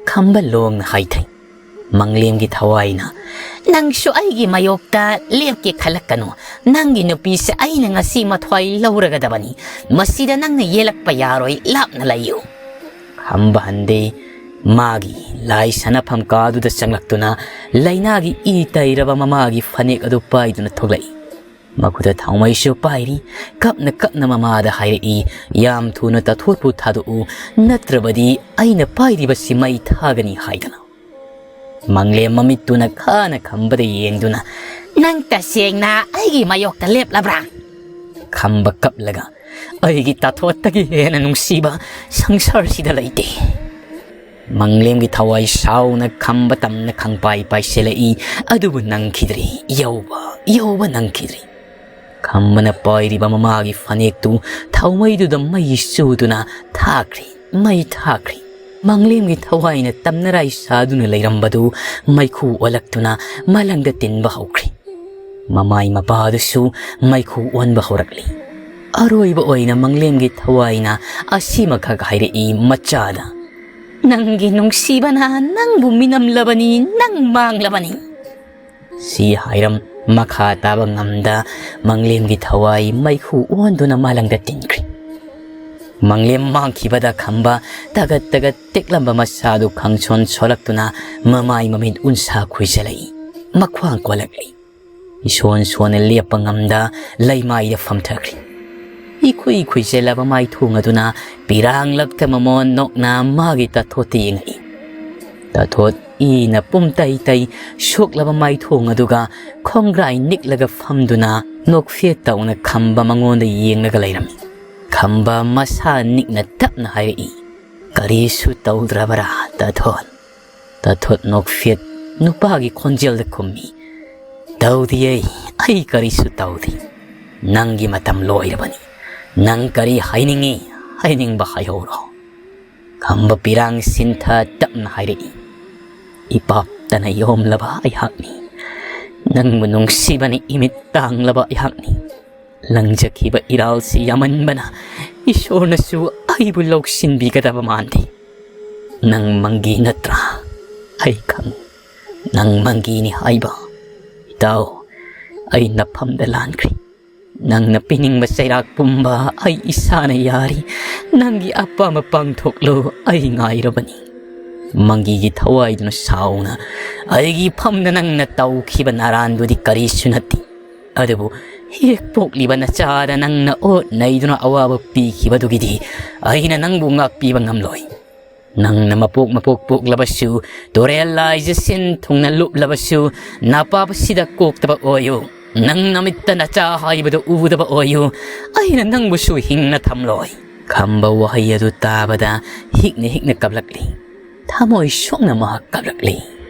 ꯈꯝꯕ ꯂꯣꯡꯅ ꯍꯥꯏꯊꯩ꯫ ꯃꯪꯂꯦꯝꯒꯤ ꯊꯋꯥꯏꯅ, "ꯅꯪꯁꯨ ꯑꯩꯒꯤ ꯃꯥꯌꯣꯛꯇ ꯂꯦꯞꯀꯦ ꯈꯜꯂꯛꯀꯅꯨ꯫ ꯅꯪꯒꯤ ꯅꯨꯄꯤꯁꯦ ꯑꯩꯅ ꯉꯁꯤ ꯃꯊ꯭ꯋꯥꯏ ꯂꯧꯔꯒꯗꯕꯅꯤ꯫ ꯃꯁꯤꯗ ꯅꯪꯅ ꯌꯦꯜꯂꯛꯄ ꯌꯥꯔꯣꯏ, ꯂꯥꯞꯅ ꯂꯩꯌꯨ꯫" ꯈꯝꯕ ꯍꯟꯗꯦ꯫ ꯃꯥꯒꯤ ꯂꯥꯏ ꯁꯥꯟꯅꯐꯝ ꯀꯥꯗꯨꯗ ꯆꯪꯂꯛꯇꯨꯅ ꯂꯩꯅꯥꯒꯤ ꯏ ꯇꯩꯔꯕ ꯃꯃꯥꯒꯤ ꯐꯅꯦꯛ ꯑꯗꯨ ꯄꯥꯏꯗꯨꯅ ꯊꯣꯛꯂꯛꯏ꯫ ꯃꯈꯨꯠꯇ ꯊꯥꯎꯃꯩꯁꯨ ꯄꯥꯏꯔꯤ꯫ ꯀꯞꯅ ꯀꯞꯅ ꯃꯃꯥꯗ ꯍꯥꯏꯔꯛꯏ, "ꯌꯥꯝ ꯊꯨꯅ ꯇꯥꯊꯣꯠꯄꯨ ꯊꯥꯗꯣꯛꯎ, ꯅꯠꯇ꯭ꯔꯕꯗꯤ ꯑꯩꯅ ꯄꯥꯏꯔꯤꯕꯁꯤ ꯃꯩ ꯊꯥꯒꯅꯤ" ꯍꯥꯏꯗꯅ꯫ ꯃꯪꯂꯦꯝ ꯃꯃꯤꯠꯇꯨꯅ ꯈꯥꯅ ꯈꯝꯕꯗ ꯌꯦꯡꯗꯨꯅ, "ꯅꯪ ꯇꯁꯦꯡꯅ ꯑꯩꯒꯤ ꯃꯥꯌꯣꯛꯇ ꯂꯦꯞꯂꯕ꯭ꯔꯥ?" ꯈꯝꯕ ꯀꯞꯂꯒ, "ꯑꯩꯒꯤ ꯇꯥꯊꯣꯠꯇꯒꯤ ꯍꯦꯟꯅ ꯅꯨꯡꯁꯤꯕ ꯁꯪꯁꯥꯔꯁꯤꯗ ꯂꯩꯇꯦ"꯫ ꯃꯪꯂꯦꯝꯒꯤ ꯊꯋꯥꯏ ꯁꯥꯎꯅ ꯈꯝꯕ ꯇꯝꯅ ꯈꯪꯄꯥꯏ ꯄꯥꯏꯁꯤꯜꯂꯛꯏ꯫ ꯑꯗꯨꯕꯨ ꯅꯪꯈꯤꯗ꯭ꯔꯤ, ꯌꯧꯕ, ꯌꯧꯕ ꯅꯪꯈꯤꯗ꯭ꯔꯤ꯫ ꯈꯝꯕꯅ ꯄꯥꯏꯔꯤꯕ ꯃꯃꯥꯒꯤ ꯐꯅꯦꯛꯇꯨ ꯊꯥꯎꯃꯩꯗꯨꯗ ꯃꯩ ꯆꯨꯗꯨꯅ ꯊꯥꯈ꯭ꯔꯤ, ꯃꯩ ꯊꯥꯈ꯭ꯔꯤ꯫ ꯃꯪꯂꯦꯝꯒꯤ ꯊꯋꯥꯏꯅ ꯇꯝꯅꯔꯥꯏ ꯁꯥꯗꯨꯅ ꯂꯩꯔꯝꯕꯗꯨ ꯃꯩꯈꯨ ꯑꯣꯜꯂꯛꯇꯨꯅ ꯃꯂꯪꯗ ꯇꯤꯟꯕ ꯍꯧꯈ꯭ꯔꯤ꯫ ꯃꯃꯥꯏ ꯃꯄꯥꯗꯨꯁꯨ ꯃꯩꯈꯨ ꯑꯣꯟꯕ ꯍꯧꯔꯛꯂꯤ꯫ ꯑꯔꯣꯏꯕ ꯑꯣꯏꯅ ꯃꯪꯂꯦꯝꯒꯤ ꯊꯋꯥꯏꯅ ꯑꯁꯤꯃꯈꯛ ꯍꯥꯏꯔꯛꯏ ꯃꯆꯥꯗ, "ꯅꯪꯒꯤ ꯅꯨꯡꯁꯤꯕꯅ ꯅꯪꯕꯨ ꯃꯤꯅꯝꯂꯕꯅꯤ, ꯅꯪ ꯃꯥꯡꯂꯕꯅꯤ"꯫ ꯁꯤ ꯍꯥꯏꯔꯝ ꯃꯈꯥ ꯇꯥꯕ ꯉꯝꯗ ꯃꯪꯂꯦꯝꯒꯤ ꯊꯋꯥꯏ ꯃꯩꯈꯨ ꯑꯣꯟꯗꯨꯅ ꯃꯥꯂꯪꯗ ꯇꯤꯟꯈ꯭ꯔꯤ꯫ ꯃꯪꯂꯦꯝ ꯃꯥꯡꯈꯤꯕꯗ ꯈꯝꯕ ꯇꯒꯠ ꯇꯒꯠ ꯇꯦꯛꯂꯝꯕ ꯃꯁꯥꯗꯨ ꯈꯪꯁꯣꯟ ꯁꯣꯜꯂꯛꯇꯨꯅ ꯃꯃꯥꯏ ꯃꯃꯤꯠ ꯎꯟꯁꯥ ꯈꯨꯏꯖꯜꯂꯛꯏ, ꯃꯈ꯭ꯋꯥꯡ ꯀꯣꯜꯂꯛꯂꯤ꯫ ꯏꯁꯣꯟ ꯁꯣꯟꯅ ꯂꯦꯞꯄ ꯉꯝꯗ ꯂꯩꯃꯥꯏꯗ ꯐꯝꯊꯈ꯭ꯔꯤ꯫ ꯏꯈꯨꯏ ꯈꯨꯏꯖꯜꯂꯕ ꯃꯥꯏꯊꯣꯡ ꯑꯗꯨꯅ ꯄꯤꯔꯥꯡꯂꯛꯇ ꯃꯃꯣꯟ ꯅꯣꯛꯅ ꯃꯥꯒꯤ ꯇꯥꯊꯣꯠꯇ ꯌꯦꯡꯉꯛꯏ꯫ ꯇꯥꯊꯣꯠ ꯏꯅ ꯄꯨꯝꯇꯩ ꯇꯩ ꯁꯣꯛꯂꯕ ꯃꯥꯏꯊꯣꯡ ꯑꯗꯨꯒ ꯈꯣꯡꯒ꯭ꯔꯥꯏ ꯅꯤꯛꯂꯒ ꯐꯝꯗꯨꯅ ꯅꯣꯛꯐꯦꯠ ꯇꯧꯅ ꯈꯝꯕ ꯃꯉꯣꯟꯗ ꯌꯦꯡꯂꯒ ꯂꯩꯔꯝꯃꯤ꯫ ꯈꯝꯕ ꯃꯁꯥ ꯅꯤꯛꯅ ꯇꯞꯅ ꯍꯥꯏꯔꯛꯏ, "ꯀꯔꯤꯁꯨ ꯇꯧꯗ꯭ꯔꯕꯔꯥ, ꯇꯥꯊꯣꯠ?" ꯇꯥꯊꯣꯠ ꯅꯣꯛꯐꯦꯠ ꯅꯨꯄꯥꯒꯤ ꯈꯣꯟꯖꯦꯜꯗ ꯈꯨꯝꯃꯤ, "ꯇꯧꯗꯤꯌꯦ, ꯑꯩ ꯀꯔꯤꯁꯨ ꯇꯧꯗꯦ꯫ ꯅꯪꯒꯤ ꯃꯇꯝ ꯂꯣꯏꯔꯕꯅꯤ꯫ ꯅꯪ ꯀꯔꯤ ꯍꯥꯏꯅꯤꯡꯉꯤ? ꯍꯥꯏꯅꯤꯡꯕ ꯍꯥꯏꯍꯧꯔꯣ"꯫ ꯈꯝꯕ ꯄꯤꯔꯥꯡ ꯁꯤꯟꯊ ꯇꯞꯅ ꯍꯥꯏꯔꯛꯏ, "ꯏꯄꯥꯞꯇꯅ ꯌꯣꯝꯂꯕ ꯑꯩꯍꯥꯛꯅꯤ꯫ ꯅꯪꯕꯨ ꯅꯨꯡꯁꯤꯕꯅ ꯏꯃꯤꯠ ꯇꯥꯡꯂꯕ ꯑꯩꯍꯥꯛꯅꯤ꯫ ꯂꯪꯖꯈꯤꯕ ꯏꯔꯥꯜꯁꯤ ꯌꯥꯝꯃꯟꯕꯅ ꯏꯁꯣꯔꯅꯁꯨ ꯑꯩꯕꯨ ꯂꯧꯁꯤꯟꯕꯤꯒꯗꯕ ꯃꯥꯟꯗꯦ꯫ ꯅꯪ ꯃꯪꯒꯤ ꯅꯠꯇ꯭ꯔꯥ? ꯑꯩ ꯈꯪ-, ꯅꯪ ꯃꯪꯒꯤꯅꯤ ꯍꯥꯏꯕ꯫ ꯏꯇꯥꯎ, ꯑꯩ ꯅꯐꯝꯗ ꯂꯥꯟꯈ꯭ꯔꯦ꯫ ꯅꯪꯅ ꯄꯤꯅꯤꯡꯕ ꯆꯩꯔꯥꯛ ꯄꯨꯝꯕ ꯑꯩ ꯏꯁꯥꯅ ꯌꯥꯔꯤ꯫ ꯅꯪꯒꯤ ꯑꯄꯥꯝꯕ ꯄꯥꯡꯊꯣꯛꯂꯨ, ꯑꯩ ꯉꯥꯏꯔꯕꯅꯤ"꯫ ꯃꯪꯒꯤꯒꯤ ꯊꯋꯥꯏꯗꯨꯅ ꯁꯥꯎꯅ, "ꯑꯩꯒꯤ ꯐꯝꯗ ꯅꯪꯅ ꯇꯧꯈꯤꯕ ꯅꯥꯔꯥꯟꯗꯨꯗꯤ ꯀꯔꯤꯁꯨ ꯅꯠꯇꯦ꯫ ꯑꯗꯨꯕꯨ ꯍꯦꯛ ꯄꯣꯛꯂꯤꯕ ꯅꯆꯥꯗ ꯅꯪꯅ ꯑꯣꯠ ꯅꯩꯗꯨꯅ ꯑꯋꯥꯕ ꯄꯤꯈꯤꯕꯗꯨꯒꯤꯗꯤ ꯑꯩꯅ ꯅꯪꯕꯨ ꯉꯥꯛꯄꯤꯕ ꯉꯝꯂꯣꯏ꯫ ꯅꯪꯅ ꯃꯄꯣꯛ ꯃꯄꯣꯛ ꯄꯣꯛꯂꯕꯁꯨ, ꯇꯨꯔꯦꯜ ꯂꯥꯏꯁꯦ ꯁꯤꯟ ꯊꯨꯡꯅ ꯂꯨꯞꯂꯕꯁꯨ, ꯅꯄꯥꯕꯁꯤꯗ ꯀꯣꯛꯇꯕ ꯑꯣꯏꯌꯨ꯫ ꯅꯪ ꯅꯃꯤꯠꯇ ꯅꯆꯥ ꯍꯥꯏꯕꯗꯨ ꯎꯗꯕ ꯑꯣꯏꯌꯨ꯫ ꯑꯩꯅ ꯅꯪꯕꯨꯁꯨ ꯍꯤꯡꯅ ꯊꯝꯂꯣꯏ꯫ ꯈꯝꯕ ꯋꯥꯍꯩ ꯑꯗꯨ ꯇꯥꯕꯗ ꯍꯤꯛꯅ ꯍꯤꯛꯅ ꯀꯞꯂꯛꯂꯤ꯫ ꯊꯃꯣꯏ ꯁꯣꯛꯅ ꯃꯍꯥꯛ ꯀꯞꯂꯛꯂꯤ꯫